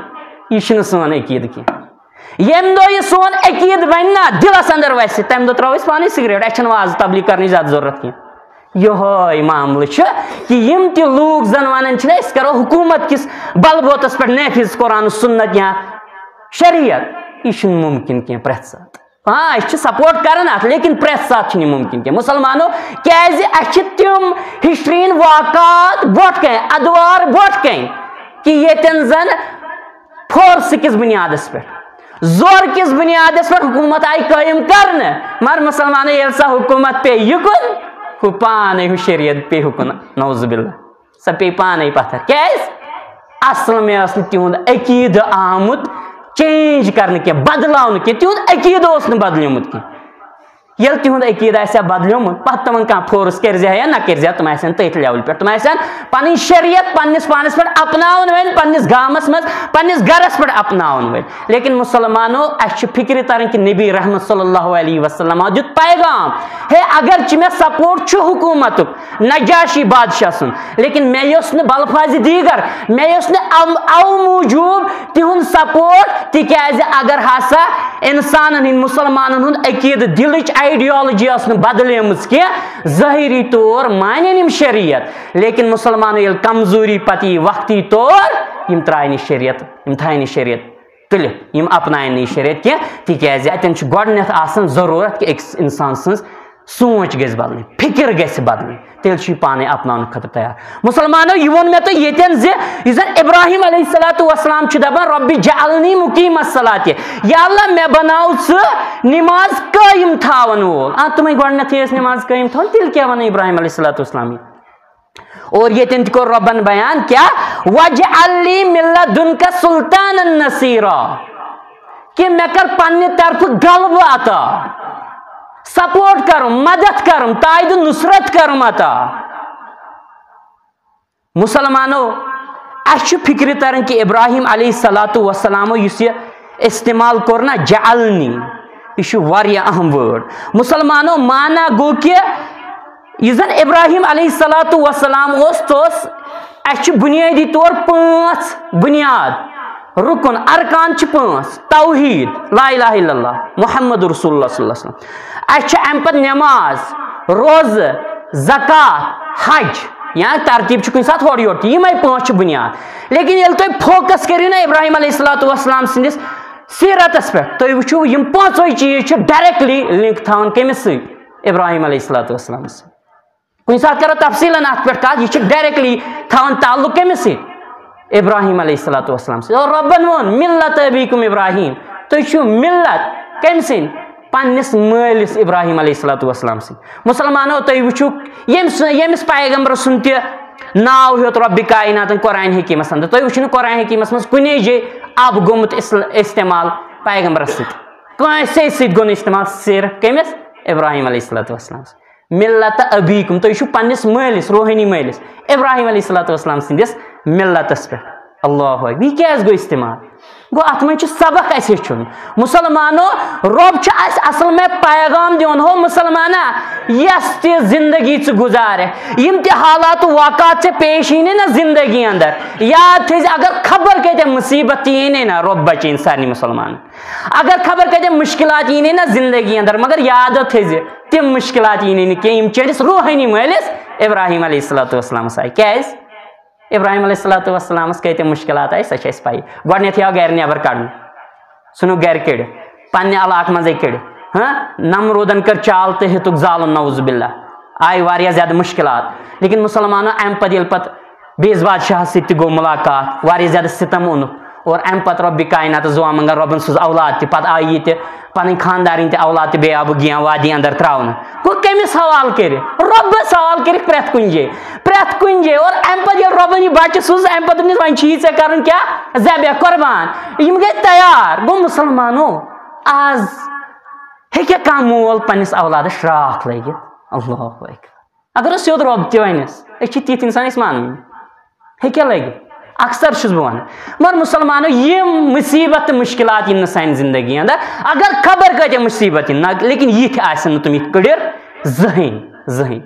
یہِ چھُنہٕ سون عقیٖدٕ کینٛہہ۔ ییٚمہِ دۄہ یہِ سون عقیٖدٕ بنہِ نا، دِلس اندر وسہِ، تمہِ دۄہ ترٛاوو أسۍ پانے سگریٹ، اسہِ چھنہٕ وازٕ تبلیغ کرنٕچ زیادٕ ضروٗرت کینٛہہ۔ یِہوے معاملہٕ چھُ کہِ یِم تہِ لوٗکھ زن ونان چھِنہ، أسۍ کرو حکوٗمت کِس بلبوتس پٮ۪ٹھ نافذ قرآن و سنت یا شریعت، یہِ چھُنہٕ مُمکِن کینٛہہ پرٛٮ۪تھ ساتہٕ۔ آ، أسۍ چھِ سپورٹ کران اتھ، لیکن پرٛٮ۪تھ ساتہٕ چھُنہٕ یہِ مُمکِن کینٛہہ۔ مُسلمانو، کیازِ اسہِ چھِ تِم ہسٹرین واقعات برونٛٹھ کنہِ، ادوار برونٛٹھ کنہِ، کہِ ییٚتٮ۪ن زن فورس کِس بُنیادس پٮ۪ٹھ، زور کِس بُنیادس پٮ۪ٹھ حکوٗمت آیہِ قٲیِم کرنہٕ، مگر مُسلمانو ییٚلہِ سۄ حکوٗمت پیٚیہِ یِکُن، ہُہ پانے ہُہ شریعت پیٚیہِ ہُکُن، نعوذ باللہ، سۄ پیٚیہِ پانے پتھر۔ کیازِ؟ اصل میں ٲس نہٕ تِہُنٛد عقیٖدٕ آمُت چینج کرنہٕ کینٛہہ، بدلاونہٕ کینٛہہ، تِہُنٛد عقیٖدٕ اوس نہٕ بدلیومُت کینٛہہ۔ ییٚلہِ تِہُنٛد عقیٖدٕ آسہِ ہا بدلیومُت، پتہٕ تِمن کانٛہہ فورس کٔرزِ ہا یا نہ کٔرزِ ہا، تِم آسن تٔتھۍ لیولہِ پٮ۪ٹھ، تِم آسن پنٕنۍ شریعت پننِس پانس پٮ۪ٹھ اپناوان وٲلۍ، پننِس گامس منٛز، پننِس گرس پٮ۪ٹھ اپناوان وٲلۍ۔ لیکن مُسلمانو، اسہِ چھِ فکرِ تران کہِ نبی رحمت صلی اللہ علیہ وسلم دیُت پیغام، ہے، اگرچہِ مےٚ سپورٹ چھُ حکوٗمتُک، نجاشی بادشاہ سُنٛد، لیکن مےٚ یوٚژھ نہٕ بلفاظِ دیگر، مےٚ یوٚژھ نہٕ ام-، او موٗجوٗب تِہُنٛد سپورٹ، تِکیازِ اگر ہسا انسانن ہٕنٛدۍ، مُسلمانن ہُنٛد عقیٖدٕ، دِلٕچ آئیڈیالوجی ٲس نہٕ بدلیمٕژ کینٛہہ، ظٲہری طور مانن یِم شریعت، لیکن مُسلمانو ییٚلہِ کمزوری پتہٕ یی وقتی طور، یِم ترٛاوِ نہٕ شریعت، یِم تھاوِ نہٕ شریعت۔ تُلِتھ، یِم اپناون نہٕ یہِ شریعت کینٛہہ، تِکیازِ اتٮ۪ن چھُ گۄڈٕنٮ۪تھ آسان ضروٗرت کہِ أکِس انسان سٕنٛز سونچ گژھِ بدلٕنۍ، فکر گژھِ بدلٕنۍ، تیٚلہِ چھُ یہِ پانے اپناونہٕ خٲطرٕ تیار۔ مسلمانو، یہِ ووٚن مےٚ تۄہہِ ییٚتٮ۪ن زِ یُس زن ابراہیم علیہ الصلوۃ والسلام چھُ دپان، "رب جعلنی مقیم الصلاۃ"، یا اللہ، مےٚ بناو ژٕ نماز قٲیِم تھاون وول۔ آ، تِمے گۄڈٕنیتھٕے ٲسۍ نماز قٲیِم تھاوان، تیٚلہِ کیٛاہ ونان ابراہیم علیہ الصلوۃ والسلام؟ اور ییٚتٮ۪ن تہِ کوٚر رۄبن بیان کیٛاہ؟ "واجعل لی من لدنک سلطانا نصیرا"، کہ مےٚ کر پننہِ طرفہٕ غلبہٕ عطا، سپورٹ کرُم، مدد کرُم، تائید نصرت کرُم عطا۔ مسلمانو، اسہِ چھُ فکرِ تران کہ ابراہیم علیہ الصلوۃ والسلامو یُس یہِ استعمال کوٚر نا، "جعلنی"، یہِ چھُ واریاہ اہم word۔ مسلمانو، معنی گوٚو کہ یُس زن ابراہیم علیہ الصلوۃ والسلام اوس، سُہ اوس، اسہِ چھِ بنیٲدی طور پانٛژھ بنیاد، رکن، ارکان چھِ پانٛژھ: توحید، لا الہ الا اللہ، محمد رسول اللہ صلی اللہ علیہ وسلم۔ اسہِ چھِ امہِ پتہٕ نماز، روزٕ، زکوٰۃ، حج، یا ترتیب چھِ کُنہِ ساتہٕ ہورٕ یورٕ تہِ، یِمے پانٛژھ چھِ بنیاد۔ لیکن ییٚلہِ تُہۍ focus کٔرِو نا ابراہیم علیہ الصلوۃ والسلام سٕنٛدِس سیرتس پٮ۪ٹھ، تُہۍ وٕچھِو، یِم پانٛژوے چیٖز چھِ directly link تھاوان کٔمِس سۭتۍ؟ ابراہیم علیہ الصلوۃ والسلام سۭتۍ۔ کُنہِ ساتہٕ کرو تفصیٖلن اتھ پٮ۪ٹھ کتھ، یہِ چھِ directly تھاوان تعلق کٔمِس سۭتۍ؟ ابراہیم علیہ الصلوۃ والسلام سۭتۍ۔ اور رۄبن ووٚن، "ملت ابیکم ابراہیم"، تُہۍ چھِو ملت کٔمۍ سٕنٛدۍ؟ پننِس مٲلِس ابراہیم علیہ الصلوۃ والسلام سٕنٛدۍ۔ مسلمانو، تُہۍ وٕچھِو، ییٚمہِ سٕنٛد، ییٚمِس پیغمبر سُنٛد تہِ ناو ہیوٚت رۄبِ کائناتن قرآن حکیمس اندر، تُہۍ وٕچھِو نہٕ قرآن حکیمس منٛز کُنے جایہِ اب گوٚمُت اس-، استعمال پیغمبرس سۭتۍ، کٲنٛسے سۭتۍ گوٚو نہٕ استعمال، صرف کٔمِس؟ ابراہیم علیہ الصلوۃ والسلام سۭتۍ۔ ملت ابیکم، تُہۍ چھِو پننِس مٲلِس، روحٲنی مٲلِس، ابراہیم علیہ الصلوۃ والسلام سٕنٛدِس ملتس پٮ۪ٹھ۔ اللہ اکبر، یہِ کیٛازِ گوٚو استعمال؟ گوٚو، اتھ منٛز چھُ سبق اسہِ ہیٚچھُن۔ مسلمانو، رۄب چھُ اسہِ اصل میں پیغام دِوان، ہو مسلمانا، یۄس تہِ زندگی ژٕ گُزارکھ، یِم تہِ حالات و واقعات ژےٚ پیش یِنٕے نا زندگی اندر، یاد تھٲیزِ، اگر خبر کۭتیاہ مصیبت تہِ یِنٕے نا، رۄب بچٲیِن سارنٕے مسلمانن۔ اگر خبر کۭتیاہ مشکلات یِنٕے نا زندگی اندر، مگر یاد تھٲیزِ، تِم مشکلات یِنٕے نہٕ کینٛہہ، یِم چٲنِس روحٲنی مٲلِس ابراہیم علیہ الصلوۃ والسلامس آیہِ۔ کیٛازِ؟ ابراہیم علیہ الصلوۃ والسلامس کۭتیاہ مشکلات آیہِ، سۄ چھِ اَسہِ پَیی۔ گۄڈٕنیتھ یہِ آو گرِ نٮ۪بر کڑنہٕ، ژھُنُکھ گرِ کٔڑِتھ، پننہِ علاقہٕ منٛزے کٔڑِتھ۔ ہاں، نمروٗدن کٔر چال تہٕ ہیوٚتُکھ زالُن، نعوذ باللہ۔ آیہِ واریاہ زیادٕ مشکلات، لیکن مسلمانو اَمہِ پتہٕ ییٚلہِ پتہٕ بیٚیِس بادشاہس سۭتۍ تہِ گوٚو ملاقات، واریاہ زیادٕ ستم اوٚنُکھ، اور اَمہِ پتہٕ رۄبِ کائناتس دعا منٛگان، رۄبن سوٗز اولاد تہِ، پتہٕ آیہِ یہِ تہِ پنٕنۍ خاندارِنۍ تہِ اولاد تہِ، بیٚیہِ آو بہٕ گیان وادی اندر تراونہٕ۔ گوٚو کٔمِس حوالہٕ کٔرِتھ؟ رۄبس حوالہٕ کٔرِتھ پرٛٮ۪تھ کُنہِ جایہِ، پرٛٮ۪تھ کُنہِ جایہِ۔ اور اَمہِ پتہٕ ییٚلہِ رۄبن یہِ بچہِ سوٗز، اَمہِ پتہٕ دوٚپنس، "وۄنۍ چھُ یہِ ژےٚ کرُن کیٛاہ؟ ذبح، قربان۔" یِم گٔے تیار۔ گوٚو مسلمانو، آز ہیٚکیٛاہ کانٛہہ مول پننِس اولادس شراکھ لٲگِتھ؟ اللہ اکبر۔ اگر أسۍ سیوٚد رۄب تہِ ونٮ۪س، أسۍ چھِ تِتھۍ انسان، أسۍ مانو نہٕ۔ ہیٚکیٛاہ لٔگِتھ؟ اکثر چھُس بہٕ ونان۔ مگر مسلمانو، یِم مصیبت تہٕ مشکلات یِن نہٕ سانہِ زندگی اندر، اگر خبر کۭتیاہ مصیبت یِن، نہ، لیکن یِتھۍ آسن نہٕ تِم یِتھ کٔٹھۍ زٕہٕنۍ، زٕہٕنۍ۔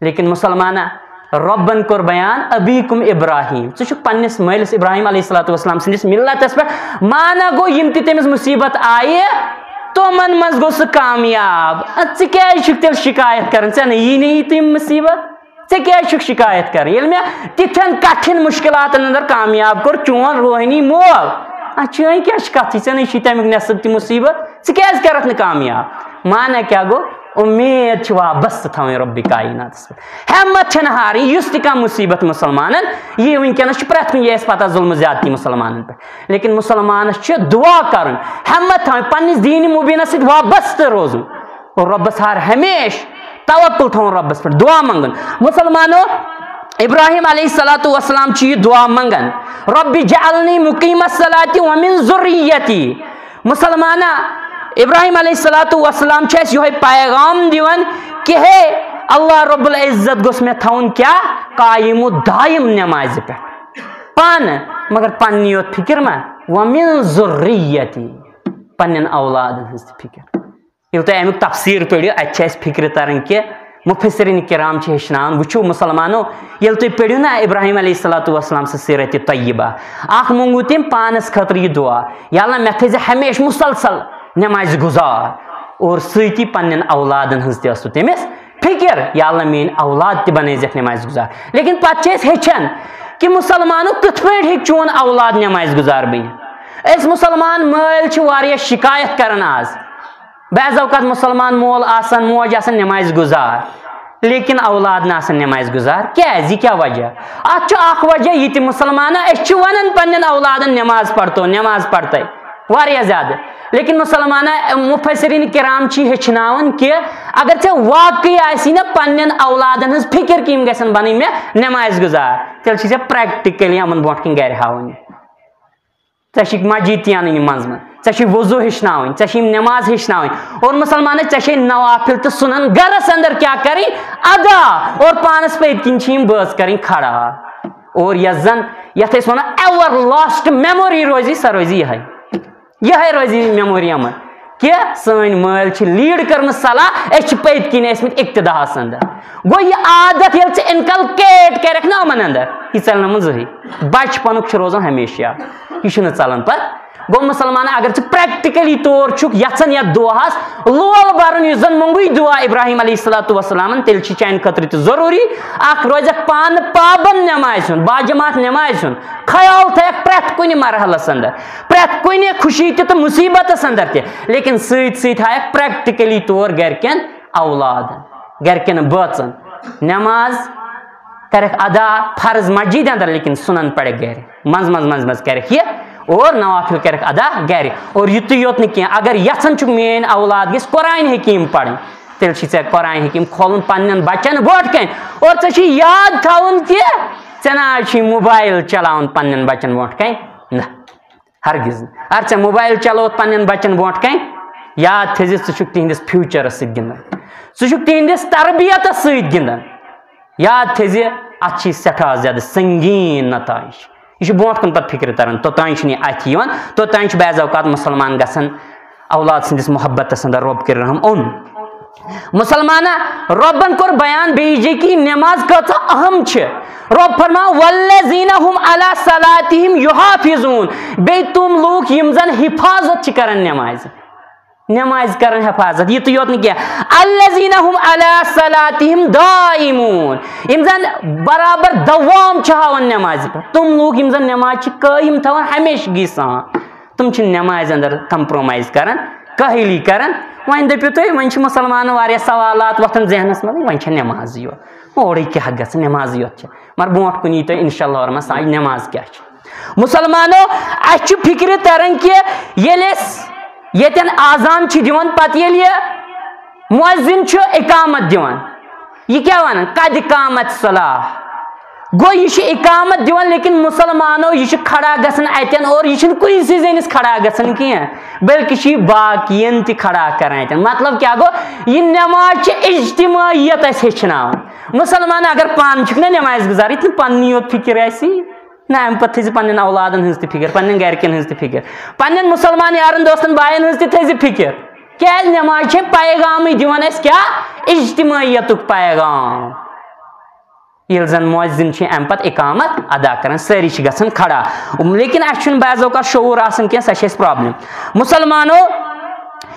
لیکن مسلمانا، رۄبن کوٚر بیان، "ابیکم ابراہیم"، ژٕ چھُکھ پننِس مٲلِس ابراہیم علیہ الصلوۃ والسلام سٕنٛدِس ملتس پٮ۪ٹھ۔ معنہ گوٚو، یِم تہِ تٔمِس مصیبت آیہِ، تِمن منٛز گوٚو سُہ کامیاب۔ ادٕ ژٕ کیٛازِ چھُکھ تیٚلہِ شکایت کران؟ ژےٚ نہٕ یی نہٕ یہِ تِم مصیبت، ژےٚ کیٛازِ چھُکھ شکایت کران؟ ییٚلہِ مےٚ تِتھٮ۪ن کٹھِن مشکلاتن اندر کامیاب کوٚر چون روحٲنی مول، ادٕ چٲنۍ کیٛاہ چھِ کتھ؟ ژےٚ نَے چھُے تمیُک نصیب تہِ مصیبت، ژٕ کیٛازِ کرکھ نہٕ کامیاب؟ معنہ کیٛاہ گوٚو؟ اُمید چھِ وابستہٕ تھاوٕنۍ رۄبِ کائناتس پٮ۪ٹھ۔ ہمت چھنہٕ ہارٕنۍ، یُس تہِ کانٛہہ مصیبت مسلمانن یی، وٕنکیٚنس چھِ پرٛٮ۪تھ کُنہِ جایہِ اَسہِ پتہ ظلمہٕ زیادتی مسلمانن پٮ۪ٹھ، لیکن مسلمانس چھِ دعا کرُن، ہمت تھاوٕنۍ، پننِس دیٖنِ مبیٖنس سۭتۍ وابستہٕ روزُن اور رۄبس ہار ہمیشہٕ توکل تھاوُن، رۄبس پٮ۪ٹھ دعا منٛگُن۔ مسلمانو، ابراہیم علیہ الصلوۃ والسلام چھُ یہِ دعا منٛگان، "رب جعلنی مقیم الصلاۃ ومن ذریتی"۔ مسلمانا، ابراہیم علیہ الصلوۃ والسلام چھُ اَسہِ یِہوٚے پیغام دِوان کہ ہے، اللہ رب العزت گوٚژھ مےٚ تھاوُن کیٛاہ؟ قایم و دایم نمازِ پٮ۪ٹھ۔ پانہٕ، مگر پننی یوت فکر ما، "ومن ذریتی"، پننٮ۪ن اولادن ہٕنٛز تہِ فکر۔ ییٚلہِ تُہۍ اَمیُک تفسیٖر پٔرِو، اَتہِ چھِ اَسہِ فِکرِ تَران کہِ مُفَسِریٖن کِرام چھِ ہیٚچھناوان۔ وٕچھِو مُسلمانو، ییٚلہِ تُہۍ پٔرِو نا ابراہیم علیہ الصلوۃ والسلام سٕنٛز سیٖرتِ طیبہ، اَکھ مونٛگوٗ تٔمۍ پانَس خٲطرٕ یہِ دُعا، "یا اللہ، مےٚ تھٲیزِ ہمیشہِ مُسلسل نٮ۪مازِ گُزار اور سۭتی پنٛنٮ۪ن اولادَن ہٕنٛز تہِ ٲس تٔمِس فِکِر، یا اللہ، میٛٲنۍ اولاد تہِ بنٲیزٮ۪کھ نٮ۪مازِ گُزار۔" لیکن پَتہٕ چھِ أسۍ ہیٚچھان کہِ مُسلمانو کِتھ پٲٹھۍ ہیٚکہِ چون اولاد نٮ۪مازِ گُزار بٔنِتھ۔ أسۍ مُسلمان مٲلۍ چھِ واریاہ شِکایت کران آز۔ بعض اوقات مُسلمان مول آسان، موج آسان نمازِ گُزار، لیکن اولاد نہٕ آسان نمازِ گُزار۔ کیازِ؟ یہِ کیاہ وجہ؟ اتھ چھُ اکھ وجہ یہِ تہِ، مُسلمانہ، أسۍ چھِ ونان پننٮ۪ن اولادن، "نماز پرتو، نماز پرتَے"، واریاہ زیادٕ۔ لیکن مُسلمانہ، مُفسرین کرام چھِ ہیٚچھناوان کہِ اگر ژےٚ واقعی آسی نہ پننٮ۪ن اولادن ہٕنٛز فکر کہِ یِم گژھن بنٕنۍ مےٚ نمازِ گُزار، تیٚلہِ چھِ ژےٚ practically یِمن برونٛٹھ کِنۍ گرِ ہاوٕنۍ۔ ژےٚ چھِ مسجد تہِ انٕنۍ یِم منٛزٕ منٛزٕ، ژےٚ چھِ وضو ہیٚچھناوٕنۍ، ژےٚ چھِ یِم نماز ہیٚچھناوٕنۍ، اور مُسلمانس ژےٚ چھے نوافل تہٕ سُنن گرس اندر کیٛاہ کرٕنۍ؟ ادا۔ اور پانس پٔتۍ کِنۍ چھِ یِم بٲژ کرٕنۍ کھڑا۔ اور یۄس زن، یتھ أسۍ ونو ایور لاسٹ میموری روزِ، سۄ روزِ یِہے۔ یِہے روزِ میموری یِمن کہِ سٲنۍ مٲلۍ چھِ لیڈ کٔرمٕژ صلاح، أسۍ چھِ پٔتۍ کِنۍ ٲسمٕتۍ اقتداہس اندر۔ گوٚو یہِ عادت ییٚلہِ ژٕ inculcate کرکھ نہ یِمن اندر، یہِ ژلہِ نہٕ یِمن زٕہٕے۔ بچپنُک چھُ روزان ہمیشہِ یاد، یہِ چھُنہٕ ژلان پتہٕ۔ گوٚو مُسلمان، اگر ژٕ practically طور چھُکھ یژھان یتھ دُعاہس لول برُن، یُس زن مۄنگُے دُعا ابراہیم علیہ الصلوۃ والسلامن، تیٚلہِ چھِ چانہِ خٲطرٕ تہِ ضروٗری، اکھ روزکھ پانہٕ پابند نمازِ ہُنٛد، باجماعت نمازِ ہُنٛد خیال تھٲیکھ پرٛٮ۪تھ کُنہِ مرحلس اندر، پرٛٮ۪تھ کُنہِ خوشی تہِ تہٕ مُصیبتس اندر تہِ، لیکن سۭتۍ سۭتۍ ہایکھ practically طور گرِکٮ۪ن اولادن، گرِکٮ۪ن بٲژن نماز کرکھ ادا فرض مسجد اندر، لیکن سُنن پڑھ گرِ۔ منٛز منٛز منٛز منٛز کرکھ یہِ اور نوافل کرکھ ادا گرِ۔ اور یُتُے یوت نہٕ کینٛہہ، اگر یژھان چھُکھ میٲنۍ اولاد گژھِ قرآن حکیم پرٕنۍ، تیٚلہِ چھُے ژےٚ قرآن حکیم کھولُن پننٮ۪ن بچن برونٛٹھ کنہِ۔ اور ژےٚ چھُے یاد تھاوُن کہِ ژےٚ نہ حظ چھُے موبایل چلاوُن پننٮ۪ن بچن برونٛٹھ کنہِ۔ نہ، ہرگز نہٕ۔ اگر ژےٚ موبایل چلووُتھ پننٮ۪ن بچن برونٛٹھ کنہِ، یاد تھٲیزِ، ژٕ چھُکھ تِہنٛدِس فیوچرس سۭتۍ گِنٛدان، ژٕ چھُکھ تِہنٛدِس تربیتس سۭتۍ گِنٛدان۔ یاد تھٲیزِ، اتھ چھِ سٮ۪ٹھاہ زیادٕ سنگین نتائج۔ یہِ چھُ برونٛٹھ کُن پتہٕ فکرِ تران، توٚتام چھُنہٕ یہِ اتھِ یِوان، توٚتام چھُ بعض اوقات مُسلمان گژھان اولاد سٕنٛدِس محبتس اندر۔ رۄب کٔرِن رحم۔ اوٚن مُسلمانہ، رۄبن کوٚر بیان بیٚیہِ جایہِ کہِ نماز کۭژاہ اہم چھِ۔ رۄب فرماو، "والذین هم علی صلاتہم یحافظون"، بیٚیہِ تِم لوٗکھ یِم زن حفاظت چھِ کران نمازِ، نمازِ کران حفاظت۔ یِتُے یوت نہٕ کینٛہہ، "الذین هم علی صلاتہم دائمون"، یِم زن برابر دوام چھِ ہاوان نمازِ پٮ۪ٹھ، تِم لوٗکھ یِم زن نماز چھِ قٲیِم تھاوان ہمیشگی سان۔ تِم چھِنہٕ نٮ۪مازِ اندر compromise کران، کٲہِلی کران۔ وۄنۍ دٔپِو تُہۍ، وۄنۍ چھِ مُسلمانن واریاہ سوالات وۄتھان ذہنس منٛز، وۄنۍ چھےٚ نٮ۪مازٕے یوت، اورٕے کیٛاہ گژھِ، نٮ۪مازٕے یوت چھِ۔ مگر برونٛٹھ کُن یی تۄہہِ انشاء اللہ رحمان سمجھ نٮ۪ماز کیٛاہ چھِ۔ مُسلمانو، اَسہِ چھُ فِکرِ تران کہِ ییٚلہِ أسۍ ییٚتٮ۪ن آزان چھِ دِوان، پتہٕ ییٚلہِ یہِ مُعزِن چھُ اِقامت دِوان، یہِ کیٛاہ وَنان؟ "قد قامت صلاح"۔ گوٚو، یہِ چھُ اِقامت دِوان، لیکن مُسلمانو، یہِ چھُ کھڑا گژھان اَتٮ۪ن اور یہِ چھُنہٕ کُنسٕے زٔنِس کھڑا گژھان کینٛہہ، بلکہِ چھُ یہِ باقین تہِ کھڑا کران اَتٮ۪ن۔ مطلب کیٛاہ گوٚو؟ یہِ نٮ۪ماز چھِ اجتماعیت اَسہِ ہیٚچھناوان۔ مُسلمان، اگر پانہٕ چھُکھ نہ نٮ۪مازِ گُزار، یہِ تہِ نہٕ پننی یوت فِکِر آسی، نہ، اَمہِ پتہٕ تھٲیزِ پننٮ۪ن اولادن ہٕنٛز تہِ فِکِر، پننٮ۪ن گرِکٮ۪ن ہٕنٛز تہِ فِکِر، پننٮ۪ن مُسلمان یارن دوستن باین ہٕنٛز تہِ تھٲیزِ فِکِر۔ کیٛازِ؟ نٮ۪ماز چھے پیغامٕے دِوان اَسہِ کیٛاہ؟ اجتماعیتُک پیغام۔ ییٚلہِ زن مُعزِن چھِ اَمہِ پتہٕ اِقامت ادا کران، سٲری چھِ گژھان کھڑا۔ لیکن اَسہِ چھُنہٕ بعض اوقات شعوٗر آسان کینٛہہ، سۄ چھِ اَسہِ problem۔ مُسلمانو،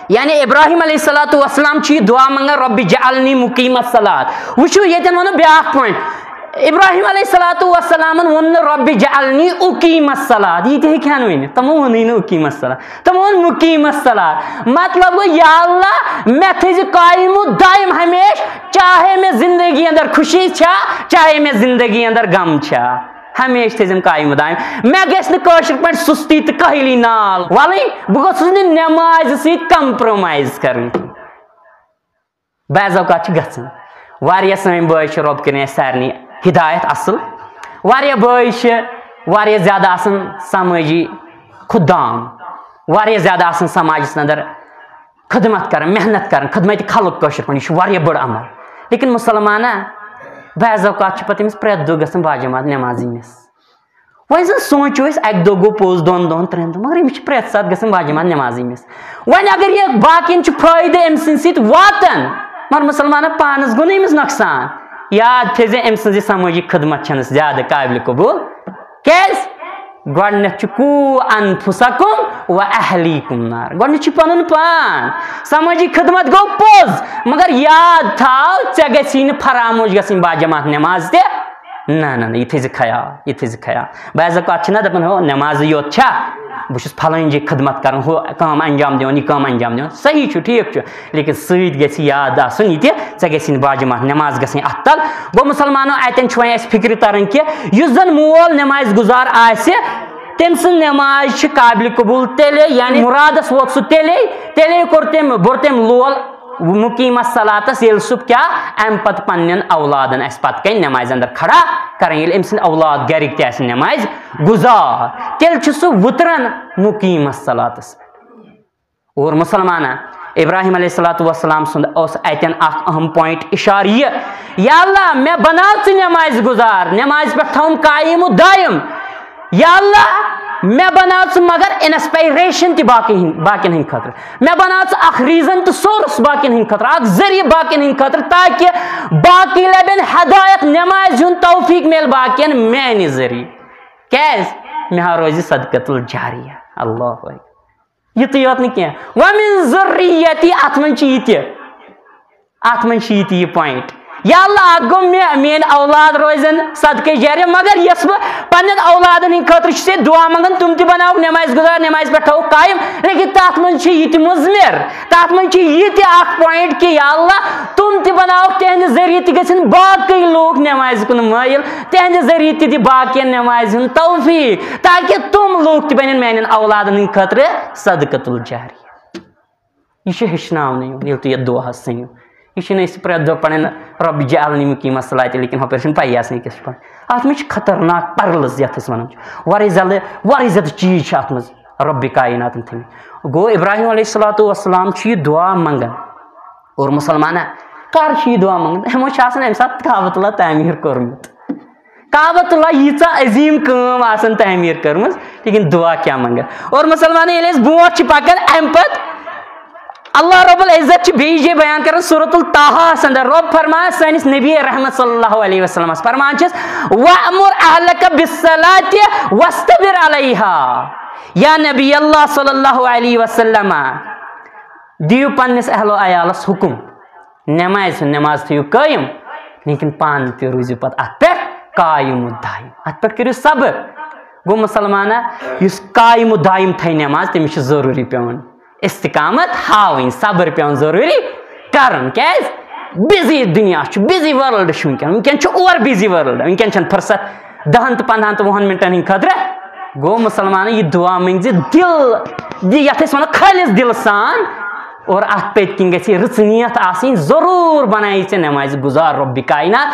یعنی ابراہیم علیہ الصلوۃ والسلام چھُ یہِ دُعا منٛگان، "رب جعلنی مقیم الصلاۃ"۔ وٕچھِو، ییٚتٮ۪ن وَنو بیٛاکھ point۔ ابراہیم علیہ الصلوۃ والسلامن ووٚن نہٕ، "رب جعلنی اقیم الصلاۃ"، یہِ تہِ ہیٚکہِ ہن ؤنِتھ۔ تِمو ووٚنُے نہٕ اقیم الصلاۃ، تِمو ووٚن مقیم الصلاۃ۔ مطلب گوٚو، یا اللہ، مےٚ تھٲیزِ قایم و دائم ہمیشہ، چاہے مےٚ زندگی اندر خوشی چھا، چاہے مےٚ زندگی اندر غم چھا، ہمیشہ تھٲیزٮ۪م قایم و دائم۔ مےٚ گژھِ نہٕ کٲشِر پٲٹھۍ سُستی تہٕ کٲہِلی نال وَلٕنۍ، بہٕ گوٚژھُس نہٕ نٮ۪مازِ سۭتۍ compromise کرٕنۍ۔ بعض اوقات چھِ گژھان۔ واریاہ سٲنۍ بٲے چھِ، رۄب کٔرِنۍ اَسہِ سارنٕے ہدایت اَصٕل۔ واریاہ بٲے چھِ واریاہ زیادٕ آسان سمٲجی خُدام، واریاہ زیادٕ آسان سماجَس اندر خدمت کران، محنت کران، خدمت خلق کٲشِر پٲٹھۍ، یہِ چھُ واریاہ بٔڑ عمل۔ لیکن مُسلمانہ، بعض اوقات چھِ پتہٕ أمِس پرٛٮ۪تھ دۄہ گژھان باجماعت نٮ۪مازٕے مِس۔ وۄنۍ زن سونٛچو أسۍ، اکہِ دۄہ گوٚو پوٚز، دۄن دۄہن، ترٛٮ۪ن دۄہن، مگر أمِس چھِ پرٛٮ۪تھ ساتہٕ گژھان باجماعت نٮ۪مازٕے مِس۔ وۄنۍ اگر یہِ باقین چھُ فٲیدٕ أمۍ سٕنٛدِ سۭتۍ واتان، مگر مُسلمانن پانس گوٚو نہٕ أمِس نۄقصان۔ یاد تھٲیزِ، أمۍ سٕنٛز یہِ سمٲجی خدمت چھنہٕ زیادٕ قابلِ قبوٗل۔ کیازِ؟ گۄڈٕنٮ۪تھ چھُ، "قو انفسکم و اہلیکم نار"، گۄڈٕنٮ۪تھ چھُ پنُن پان۔ سمٲجی خدمت گوٚو پوٚز، مگر یاد تھاو، ژےٚ گژھی نہٕ فراموش گژھٕنۍ باجماعت نٮ۪ماز تہِ۔ نہ نہ نہ، یہِ تھٲیزِ خیال، یہِ تھٲیزِ خیال۔ بعض اوقات چھِنہ دَپان، ہو، نٮ۪مازٕے یوت چھا، بہٕ چھُس پھلٲنۍ جایہِ خدمت کران، ہُہ کٲم انجام دِوان، یہِ کٲم انجام دِوان۔ صحیح چھُ، ٹھیٖک چھُ، لیکن سۭتۍ گژھِ یاد آسُن یہِ تہِ، ژےٚ گژھِ نہٕ باجماعت نٮ۪ماز گژھٕنۍ اَتھ تل۔ گوٚو مُسلمانو، اَتٮ۪ن چھُ وۄنۍ اَسہِ فِکرِ تران کہِ یُس زن مول نٮ۪مازِ گُزار آسہِ، تٔمۍ سٕنٛز نٮ۪ماز چھِ قابلِ قبوٗل تیٚلے، یعنی مُرادس ووت سُہ تیٚلے، تیٚلے کوٚر تٔمۍ، بوٚر تٔمۍ لول مُقیٖمس صلاتس، ییٚلہِ سُہ کیٛاہ، اَمہِ پتہٕ پننٮ۪ن اولادن آسہِ پتہٕ کنہِ نٮ۪مازِ اندر کھڑا کران، ییٚلہِ أمۍ سٕنٛدۍ اولاد گرِکۍ تہِ آسن نٮ۪مازِ گُزار، تیٚلہِ چھُ سُہ وُتران مُقیٖمس صلاتس پٮ۪ٹھ۔ اور مُسلمانہ، ابراہیم علیہ الصلوۃ والسلام سُنٛد اوس اتٮ۪ن اکھ اہم پوینٹ اشارٕ یہِ، یا اللہ، مےٚ بناو ژٕ نٮ۪مازِ گُزار، نٮ۪مازِ پٮ۪ٹھ تھاوُن قایم و دایم۔ یا اللہ، مےٚ بناو ژٕ مگر انسپایریشن تہِ باقی ہٕنٛدۍ، باقین ہٕنٛدِ خٲطرٕ۔ مےٚ بناو ژٕ اکھ ریزن تہٕ سورس باقین ہٕنٛدِ خٲطرٕ، اکھ ذٔریعہٕ باقین ہٕنٛدِ خٲطرٕ، تاکہِ باقی لبن ہدایت، نٮ۪مازِ ہُنٛد توفیق میلہِ باقین میانہِ ذٔریعہٕ۔ کیازِ؟ مےٚ ہا روزِ صدقۃ الجاریہ۔ اللہ اکبر۔ یُتُے یوت نہٕ کینٛہہ، وَمِن ذُرِّیَّتی، اَتھ منٛز چھِ یہِ تہِ، اَتھ منٛز چھِ یہِ تہِ یہِ پوینٹ۔ یا اللہ، اَکھ گوٚو مےٚ، میٲنۍ اولاد روزن صدقے جاریہ، مگر یۄس بہٕ پننٮ۪ن اولادن ہٕنٛدِ خٲطرٕ چھُس ییٚتہِ دُعا منٛگان، تِم تہِ بناوکھ نٮ۪مازِ گُزار، نٮ۪مازِ پٮ۪ٹھ تھاووکھ قایم، لیکن تَتھ منٛز چھِ یہِ تہِ مُضمر، تَتھ منٛز چھِ یہِ تہِ اَکھ پوینٹ کہِ یا اللہ، تِم تہِ بناوکھ، تِہنٛدِ ذٔریعہٕ تہِ گژھن باقٕے لوٗکھ نٮ۪مازِ کُن مٲیِل، تِہنٛدِ ذٔریعہٕ تہِ دِ باقین نٮ۪مازِ ہُنٛد توفیق۔ تاکہِ تِم لوٗکھ تہِ بنن میانٮ۪ن اولادن ہٕنٛدِ خٲطرٕ صدقۃ الجاریہ۔ یہِ چھُ ہیٚچھناونہٕ یُن، ییٚلہِ تُہۍ یَتھ دُعاہَس ژھٕنِو۔ یہِ چھُنہٕ أسۍ پرٛٮ۪تھ دۄہ پَران، "رب جعلنی مقیم الصلاۃ"، لیکن ہُپٲرۍ چھُنہٕ پَیی آسان یہِ کیٛاہ چھُ پَران۔ اَتھ منٛز چھِ خطرناک پرلٕز، یَتھ أسۍ وَنان چھِ۔ واریاہ زیادٕ، واریاہ زیادٕ چیٖز چھِ اَتھ منٛز رب کایناتَن تھٲومٕتۍ۔ گوٚو، ابراہیم علیہ الصلوۃ والسلام چھُ یہِ دُعا منٛگان۔ اور مُسلمانہ، کر چھُ یہِ دُعا منٛگان؟ یِمو چھُ آسان اَمہِ ساتہٕ کعبۃ اللہ تعمیٖر کوٚرمُت۔ کعبۃ اللہ ییٖژاہ عظیٖم کٲم آسان تعمیٖر کٔرمٕژ، لیکن دُعا کیٛاہ منٛگان؟ اور مُسلمان، ییٚلہِ أسۍ برونٛٹھ چھِ پکان، اَمہِ پتہٕ اللہ رب العزت چھُ بیٚیہِ جایہِ بیان کران سورۃ الطٰہس اندر۔ رب فرمان سٲنِس نبی رحمت صلی اللہ علیہ وسلمس، فرمان چھِس، "وَأْمُرْ أَهْلَكَ بِالصَّلَاةِ وَاصْطَبِرْ عَلَيْهَا"۔ یا نبی اللہ صلی اللہ علیہ وسلم، دِیِو پننِس اہل و عیالس حُکُم، نمازِ ہُنٛد، نماز تھٲیِو قٲیِم، لیکن پانہٕ تہِ روٗزِو پتہٕ اتھ پٮ۪ٹھ قایم و دایم، اتھ پٮ۪ٹھ کٔرِو صبر۔ گوٚو مُسلمانہ، یُس قایم و دایم تھایہِ نماز، تٔمِس چھُ ضروٗری پٮ۪وان استقامت ہاوٕنۍ، صبر پٮ۪وان ضروٗری کرُن۔ کیازِ؟ بِزی دُنیا چھُ، بِزی ورلڈ چھُ وٕنکیٚن، وٕنکیٚن چھُ اور بِزی ورلڈ، وٕنکیٚن چھَنہٕ فرصت دَہَن تہٕ پنٛدہَن تہٕ وُہَن مِنٹَن ہِنٛدِ خٲطرٕ۔ گوٚو مُسلمانَن یہِ دُعا مٔنٛگۍ زِ دِل، یہِ یَتھ أسۍ وَنو خٲلِص دِلہٕ سان، اور اَتھ پٔتۍ کِنۍ گژھِ یہِ رٕژ نیت آسٕنۍ، ضروٗر بَنایہِ ژےٚ نٮ۪مازِ گُزار رۄبِ کاینات۔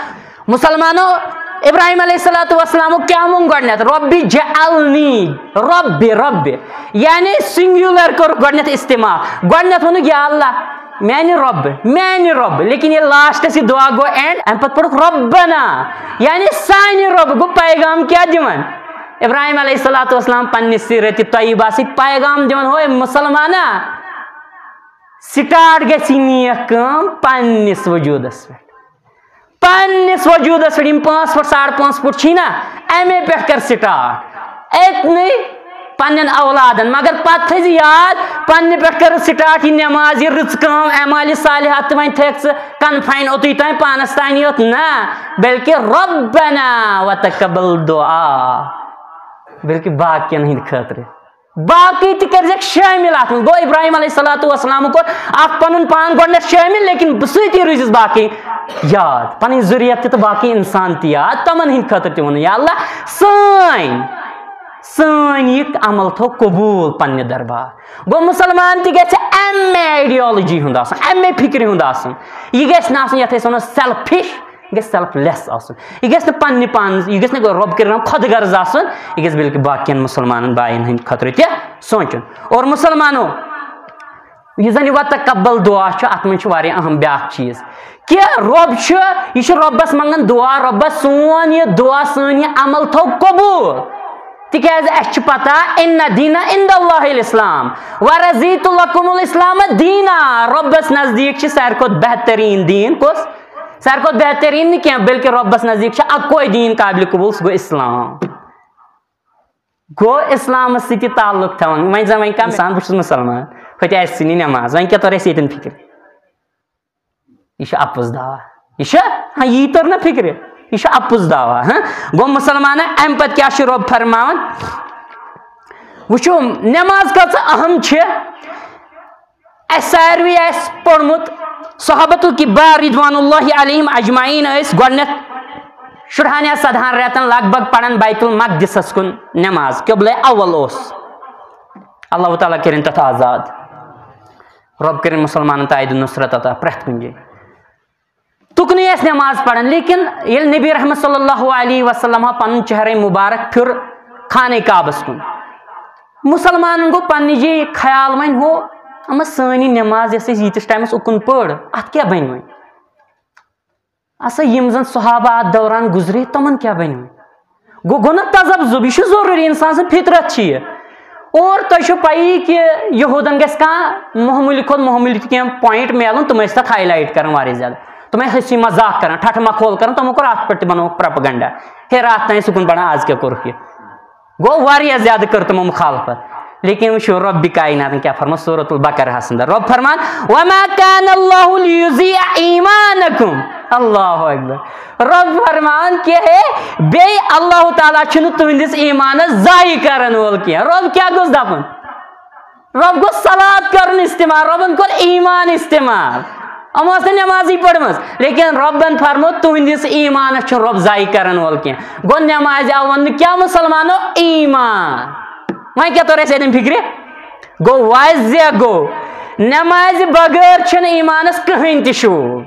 مُسلمانو، ابراہیم علیہ الصلوۃ والسلامُک کیٛاہ ووٚن گۄڈٕنٮ۪تھ؟ رۄبِ جعلنی، رۄبِ، رۄبِ، یعنی سنگیولر کوٚر گۄڈٕنٮ۪تھ استعمال۔ گۄڈٕنٮ۪تھ ووٚنُکھ، یا اللہ، میانہِ رۄبہٕ، میانہِ رۄبہٕ۔ لیکن ییٚلہِ لاسٹس یہِ دُعا گوٚو اینڈ، امہِ پتہٕ پوٚرُکھ رۄبنا، یعنی سانہِ رۄبہٕ۔ گوٚو پیغام کیٛاہ دِوان؟ ابراہیم علیہ الصلوۃ والسلام پننہِ سیٖرتِ طیبہ سۭتۍ پیغام دِوان، ہوے مُسلمانا، سٹارٹ گژھِ یہِ نیک کٲم پننِس وجوٗدس پٮ۪ٹھ۔ پننِس وجوٗدس پٮ۪ٹھ، یِم پانٛژھ فُٹ، ساڑ پانٛژھ فُٹ چھی نا، امے پٮ۪ٹھ کر سٹارٹ۔ اتنٕے پننٮ۪ن اولادن، مگر پتہٕ تھٲیزِ یاد، پننہِ پٮ۪ٹھ کٔرٕتھ سٹارٹ یہِ نٮ۪ماز، یہِ رٕژ کٲم، اعمالِ صالحات، تہٕ وۄنۍ تھٲیکھ ژٕ کنفاین اوٚتُے تام پانس تانی یوت، نہ، بلکہِ ربنا وتقبل دعا، بلکہِ باقین ہٕنٛدِ خٲطرٕ، باقٕے تہِ کٔرزٮ۪کھ شٲمِل اتھ منٛز۔ گوٚو، ابراہیم علیہ الصلوۃ والسلام کوٚر اکھ پنُن پان گۄڈٕنٮ۪تھ شٲمِل، لیکن سۭتی روٗزِس باقٕے یاد، پنٕنۍ ذُریت تہِ تہٕ باقٕے انسان تہِ یاد، تِمن ہٕنٛدِ خٲطرٕ تہِ ووٚنُن، یا اللہ، سٲنۍ سٲنۍ یہِ عمل تھو قبوٗل پننہِ دربار۔ گوٚو، مُسلمان تہِ گژھِ امے آیڈیالجی ہُنٛد آسُن، امے فکرِ ہُنٛد آسُن۔ یہِ گژھِ نہٕ آسُن یتھ أسۍ ونو سیلفش، یہِ گژھِ سیلف لیس آسُن۔ یہِ گژھِ نہٕ پننہِ پانس، یہِ گژھِ نہٕ رۄب کٔرِنۍ خۄد غرض آسُن، یہِ گژھِ بلکہِ باقین مُسلمانن باین ہٕنٛدِ خٲطرٕ تہِ سونٛچُن۔ اور مُسلمانو، یُس زن یہِ وتقبل دعا چھُ، اتھ منٛز چھُ واریاہ اہم بیاکھ چیٖز کہِ رۄب چھُ، یہِ چھُ رۄبس منٛگان دعا، رۄبس سون یہِ دعا، سٲنۍ یہِ عمل تھو قبوٗل۔ تِکیازِ اَسہِ چھِ پتہ، ان الدین عند اللہ الاسلام، ورضیت لکم الاسلام دینا، رۄبس نزدیٖک چھِ ساروی کھۄتہٕ بہتریٖن دیٖن کُس؟ ساروی کھۄتہٕ بہتریٖن نہٕ کینٛہہ، بلکہِ رۄبس نزدیٖک چھُ اکوے دیٖن قابلِ قبوٗل، سُہ گوٚو اسلام۔ گوٚو اسلامس سۭتۍ یہِ تعلق تھاوان۔ وۄنۍ زن وۄنۍ کانٛہہ انسان، بہٕ چھُس مُسلمان، ہوٚتہِ آسہِ ژھٕنہِ نٮ۪ماز، وۄنۍ کیٛاہ توٚر اَسہِ ییٚتٮ۪ن فِکرِ؟ یہِ چھُ اَپُز دعوا۔ یہِ چھُ، ہاں، یی توٚر نہ فِکرِ؟ یہِ چھُ اَپُز دعویٰ، ہاں؟ گوٚو مُسلمانہ، اَمہِ پتہٕ کیٛاہ چھُ رۄب فرماوان؟ وٕچھِو، نٮ۪ماز کۭژاہ اہم چھِ۔ اَسہِ ساروی آسہِ پوٚرمُت، صحابتُک کبار رضوان اللہ علیہم اجمعین ٲسۍ گۄڈٕنٮ۪تھ شُرہن یا سدہن رٮ۪تن لگ بگ پران بیت المقدسس کُن نٮ۪ماز، قبلے اول اوس۔ اللہ تعالیٰ کٔرِن تتھ آزاد، رۄب کٔرِن مُسلمانن تایید نصرت عطا پرٛٮ۪تھ کُنہِ جایہِ۔ تُکنُے ٲسۍ نٮ۪ماز پران، لیکن ییٚلہِ نبی رحمت صلی اللہ علیہ وسلم پنُن چہرے مبارک پھیُر خانہ کعبس کُن، مُسلمانن گوٚو پننہِ جایہِ خیال، وۄنۍ ہُہ، اما سٲنۍ یہِ نٮ۪ماز یۄس اَسہِ ییٖتِس ٹایمس اُکُن پٔر، اتھ کیٛاہ بنہِ وۄنۍ؟ اسا یِم زن صحابہ اتھ دوران گُزرے، تِمن کیٛاہ بنہِ وۄنۍ؟ گوٚو، گوٚو نہ تذبذب، یہِ چھُ ضروٗری، انسان سٕنٛز فطرت چھِ یہِ۔ اور تۄہہِ چھو پَیی کہِ یہوٗدن گژھِ کانٛہہ معموٗلی کھۄتہٕ معموٗلی تہِ کینٛہہ point میلُن، تِم ٲسۍ تَتھ highlight کران واریاہ زیادٕ، تِم ٲسۍ ہنسی مذاق کران، ٹھٹھٕ مخول کران، تِمو کوٚر اَتھ پٮ۪ٹھ تہِ بنووُکھ propaganda، ہے راتھ تام سکوٗن پران، آز کیٛاہ کوٚرُکھ یہِ؟ گوٚو، واریاہ زیادٕ کٔر تِمو مخالفت۔ لیکن وٕچھِو رۄبِ کایناتن کیٛاہ فرموو سورۃ البقرہس اندر۔ رۄب فرمان، "وما كان الله ليضيع إيمانكم۔" اللہ اکبر۔ رۄب فرمان کہِ ہے، بیٚیہِ اللہ تعالیٰ چھُنہٕ تُہنٛدِس ایٖمانس ضایع کرن وول کینٛہہ۔ رۄب کیٛاہ گوٚژھ دپُن؟ رۄب گوٚژھ صلات کرُن استعمال، رۄبن کوٚر ایٖمان استعمال۔ یِمو ٲس نہٕ نٮ۪مازٕے پٔرمٕژ، لیکن رۄبن فرموو، تُہنٛدِس ایٖمانس چھُنہٕ رۄب ضایع کرن وول کینٛہہ۔ گوٚو، نٮ۪مازِ آو وننہٕ کیٛاہ مُسلمانو؟ ایٖمان۔ وۄنۍ کیٛاہ توٚر اَسہِ اَتٮ۪ن فِکرِ؟ گوٚو، واضح گوٚو، نٮ۪مازِ بغٲر چھُنہٕ ایٖمانس کٕہٕنۍ تہِ شوٗب۔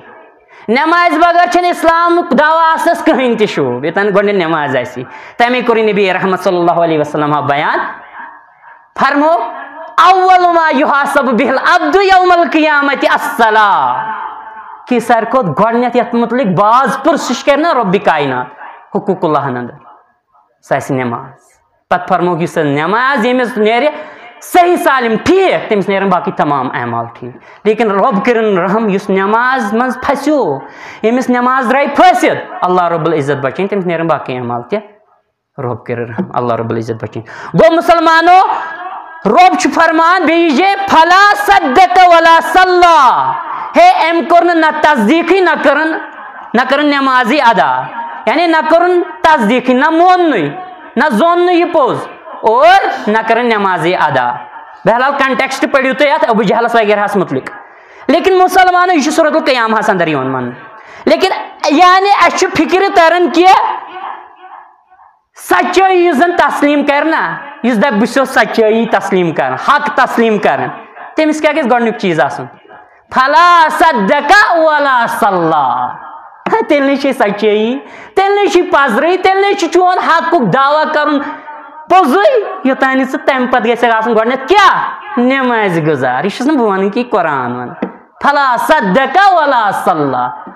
نٮ۪مازِ بغٲر چھُنہٕ اسلامُک دعویٰ آسنس کٕہٕنۍ تہِ شوٗب۔ یوٚتام نہٕ گۄڈٕنٮ۪تھ نٮ۪ماز آسہِ۔ تَمے کوٚرُے نبی رحمت صلی اللہ علیہ وسلم بیان۔ فرمو، "اول ما يحاسب به العبد يوم القيامة الصلاة۔" کہِ ساروی کھۄتہٕ گۄڈٕنٮ۪تھ یَتھ مُتعلِق باز پرسش کرِ نا رۄبِ کاینات حقوق اللہن اندر، سۄ آسہِ نٮ۪ماز۔ پتہٕ فرمووُکھ، یُس سۄ نٮ۪ماز ییٚمِس نیرِ صحیح سالم ٹھیٖک، تٔمِس نیرن باقٕے تمام اعمال ٹھیٖک۔ لیکن رۄب کٔرِن رحم، یُس نٮ۪ماز منٛز پھسیو، ییٚمِس نٮ۪ماز درٛاے پھٲسِتھ، اللہ رب العزت بچٲیِن، تٔمِس نیرن باقٕے اعمال تہِ۔ رۄب کٔرِن رحم، اللہ رب العزت بچٲیِن۔ گوٚو مُسلمانو، رۄب چھُ فرمان بیٚیہِ جے، "فلا صدق ولا صلی۔" ہے، أمۍ کوٚر نہٕ نہ تصدیٖقٕے، نہ کٔرٕن، نہ کٔرٕن نٮ۪مازٕے ادا، یعنی نہ کٔرٕن تصدیٖقٕے، نہ موننُے، نہ زون نہٕ یہِ پوٚز، اور نہ کٔرٕن نٮ۪مازٕے ادا۔ بہرحال، context پٔرِو تُہۍ اَتھ ابو جہلس وغیرہس مُتعلِق۔ لیکن مُسلمانو، یہِ چھُ سورۃ القیامہس اندر یِوان وننہٕ۔ لیکن یعنی اَسہِ چھُ فِکرِ تران کہِ سچٲیی یُس زن تسلیم کرِ نا، یُس دپہِ بہٕ چھُس سچٲیی تسلیم کران، حق تسلیم کران، تٔمِس کیٛاہ گژھِ گۄڈٕنیُک چیٖز آسُن؟ فلا صدق ولا صلی۔ تیٚلہِ نَے چھے سچٲیی، تیٚلہِ نَے چھُے پزرٕے، تیٚلہِ نَے چھُ چون حقُک دعویٰ کرُن پوٚزُے، یوٚتام نہٕ ژٕ تمہِ پتہٕ گژھِ آسُن گۄڈٕنٮ۪تھ کیٛاہ؟ نٮ۪مازِ گُزار۔ یہِ چھُس نہٕ بہٕ ونان کہِ یہِ قرآن ون۔ فلا صدق ولا صلی۔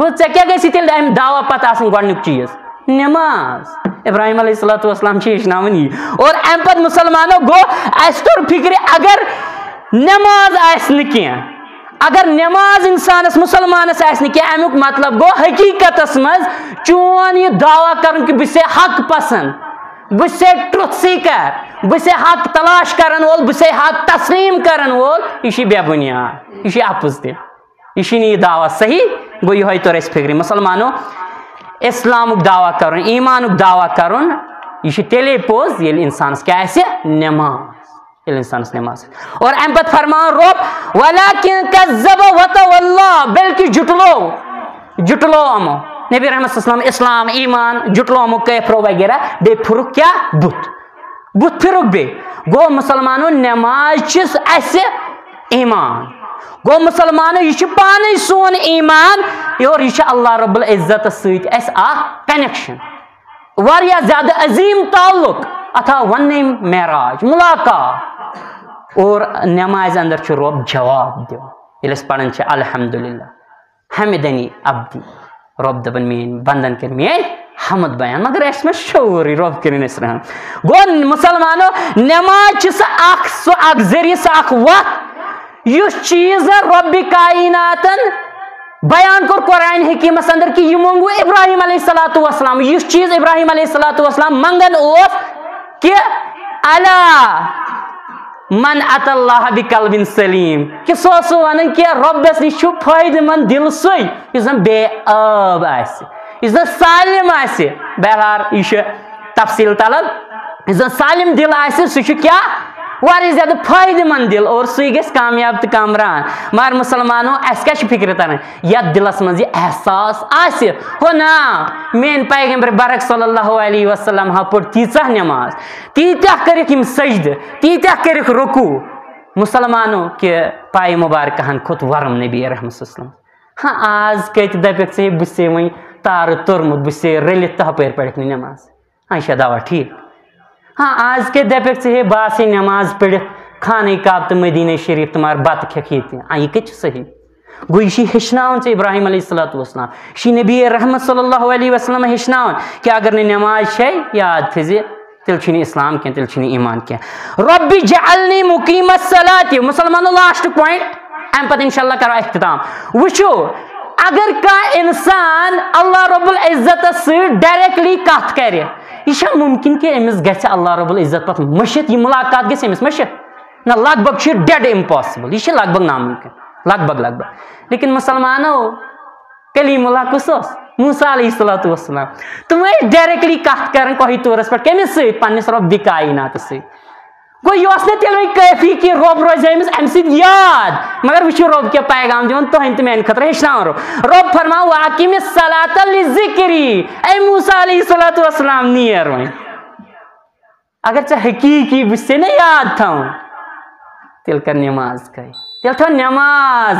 گوٚو، ژےٚ کیٛاہ گژھِ تیٚلہِ اَمہِ دعویٰ پتہٕ آسٕنۍ گۄڈٕنیُک چیٖز؟ نٮ۪ماز۔ ابراہیم علیہ الصلوۃ والسلام چھِ ہیٚچھناوان یی۔ اور اَمہِ پتہٕ مُسلمانو گوٚو، اَسہِ توٚر فِکرِ، اگر نٮ۪ماز آسہِ نہٕ کینٛہہ، اگر نٮ۪ماز اِنسانَس، مُسلمانَس آسہِ نہٕ کینٛہہ، اَمیُک مطلب گوٚو، حقیٖقتَس منٛز چون یہِ دعویٰ کَرُن کہِ بہٕ چھُسے حق پسنٛد، بہٕ چھُسے truth seeker، بہٕ چھُسے حق تلاش کَرَن وول، بہٕ چھُسے حق تسلیٖم کَرَن وول، یہِ چھُ بے بُنیاد، یہِ چھُ اَپُز تہِ۔ یہِ چھُنہٕ یہِ دعویٰ صحیح۔ گوٚو، یِہوٚے توٚر اَسہِ فِکرِ۔ مُسلمانو، اِسلامُک دعویٰ کَرُن، ایٖمانُک دعویٰ کَرُن، یہِ چھُ تیٚلے پوٚز، ییٚلہِ اِنسانَس کیٛاہ آسہِ؟ نٮ۪ماز۔ ییٚلہِ اِنسانَس نٮ۪ماز آسہِ۔ اور اَمہِ پَتہٕ فرماوان رۄب، "ولكن كذب وتولى"، بلکہِ جُٹلو، جُٹلو یِمو۔ نبی رحمت صلی اللہ علیہ وسلم، اسلام، ایٖمان، جُٹلو یِمو کٲفرو وغیرہ، بیٚیہِ پھِرُکھ کیٛاہ؟ بُتھ۔ بُتھ پھِرُکھ بیٚیہِ۔ گوٚو مُسلمانو، نٮ۪ماز چھِ اَسہِ ایٖمان۔ گوٚو مُسلمانو، یہِ چھُ پانے سون ایٖمان، اور یہِ چھُ اللہ رب العزتس سۭتۍ اَسہِ اکھ connection، واریاہ زیادٕ عظیٖم تعلق۔ اتھ آو وننہٕ معراج، ملاقات۔ اور نٮ۪مازِ اندر چھُ رۄب جواب دِوان۔ ییٚلہِ أسۍ پران چھِ الحمدللہ، حمدنی عبدی، رۄب دپان، میٲنۍ بندن کٔر میٲنۍ حمد بیان۔ مگر اَسہِ ما شعوٗرٕے، رۄب کٔرِن اَسہِ رحم۔ گوٚو مُسلمانو، نٮ۪ماز چھِ سۄ اکھ، سُہ اکھ ذٔریعہٕ، سۄ اکھ وتھ، یُس چیٖز رۄبِ کایناتن بیان کوٚر قرآن حکیمس اندر کہِ یہِ مونٛگوُ ابراہیم علیہ الصلوۃ والسلام، یُس چیٖز ابراہیم علیہ الصلوۃ والسلام منگان اوس کہِ الا من اتى الله بقلب سليم، کہِ سُہ اوس سُہ ونان کہِ رۄبس نِش چھُ فٲیدٕ مند دِل سُے یُس زن بے عٲب آسہِ، یُس زن سالم آسہِ، بہرحال، یہِ چھُ تفصیل طلب۔ یُس زن سالم دل آسہِ، سُہ چھُ کیٛاہ؟ واریاہ زیادٕ فٲیدٕ مند دل، اور سُے گژھِ کامیاب تہٕ کامران۔ مگر مسلمانو، اسہِ کیٛاہ چھِ فکرِ تران؟ یتھ دلس منٛز یہِ احساس آسہِ، ہو نا، میٲنۍ پیغمبر برک صلی اللہ علیہ وسلم ہا پوٚر تیٖژاہ نماز، تیٖتیٛاہ کٔرِکھ یِم سجدٕ، تیٖتیٛاہ کٔرِکھ رکوع۔ مسلمانو، کہِ پایہِ مبارکہن کھوٚت ورم نبی رحمت صلی اللہ علیہ وسلم۔ ہاں، آز کتہِ دپکھ ژےٚ، ہے، بہٕ چھسے وۄنۍ تارٕ توٚرمُت، بہٕ چھسے رٔلِتھ، تہٕ ہپٲرۍ پرکھ نہٕ نماز۔ ہاں، یہِ چھا دوا ٹھیٖک؟ ہاں، آز کتہِ دپکھ ژےٚ، ہے، بہٕ آسے نماز پٔرِتھ خانہ کعبہ تہٕ مدینہ شریف تہٕ مگر بتہٕ کھٮ۪کھ ییٚتہِ؟ ہاں، یہِ کتہِ چھُ صحیح؟ گوٚو، یہِ چھُ ہیٚچھناوان ژےٚ ابراہیم علیہ الصلوۃ والسلام، یہِ چھُ نبی رحمت صلی اللہ علیہ وسلم ہیٚچھناوان کہِ اگر نہٕ نماز چھے، یاد تھٲیزِ، تیٚلہِ چھُنہٕ اسلام کینٛہہ، تیٚلہِ چھُنہٕ ایمان کینٛہہ۔ رب جعلنی مقیم الصلاۃ، مسلمانو، لاسٹ پوینٹ، امہِ پتہٕ انشاءاللہ کرو اختتام۔ وٕچھِو، اگر کانٛہہ انسان اللہ رب العزتس سۭتۍ ڈائریکٹلی کتھ کرِ، یہِ چھا ممکن کہِ أمِس گژھِ اللہ رب العزت پتہٕ مٔشِتھ، یہِ ملاقات گژھِ أمِس مٔشِتھ؟ نہ، لگ بگ چھُ یہِ ڈیڈ امپاسبل، یہِ چھُ لگ بگ ناممکن، لگ بگ، لگ بگ۔ لیکن مسلمانو، کلیم اللہ کُس اوس؟ موسیٰ علیہ الصلوۃ والسلام۔ تِم ٲسۍ ڈائریکٹلی کتھ کران کوہہِ طورس پٮ۪ٹھ، کٔمِس سۭتۍ؟ پننِس رب کائناتس سۭتۍ۔ گوٚو، یہِ اوس نہٕ تیٚلہِ وۄنۍ کٲفی کہِ رب روزِ أمِس امہِ سۭتۍ یاد، مگر وٕچھِو رب کیٛاہ پیغام دِوان تُہنٛدِ تہٕ میانہِ خٲطرٕ ہیٚچھناوان رب۔ رب فرماو، "واقم الصلاۃ لذکری"، اے موسیٰ علیہ الصلوۃ والسلام، نیر وۄنۍ۔ اگر ژےٚ حقیٖقی بہٕ چھُسے نہ یاد تھاوُن، تیٚلہِ کر نماز قٲیِم، تیٚلہِ تھاو نماز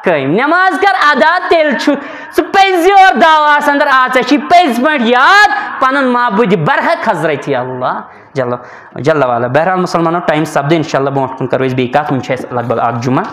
قٲیِم، نماز کر ادا، تیٚلہِ چھُ سُہ پٔزۍ یور دعوہس اندر آ، ژےٚ چھی پٔزۍ پٲٹھۍ یاد پنُن معبود برحق حضرت اللہ جل، جل والا۔ بہرحال مسلمانو، ٹائم سپدِ، انشاءاللہ برونٛٹھ کُن کرو أسۍ بیٚیہِ کتھ، وُنہِ چھُ اَسہِ لگ بگ اکھ جمعہ۔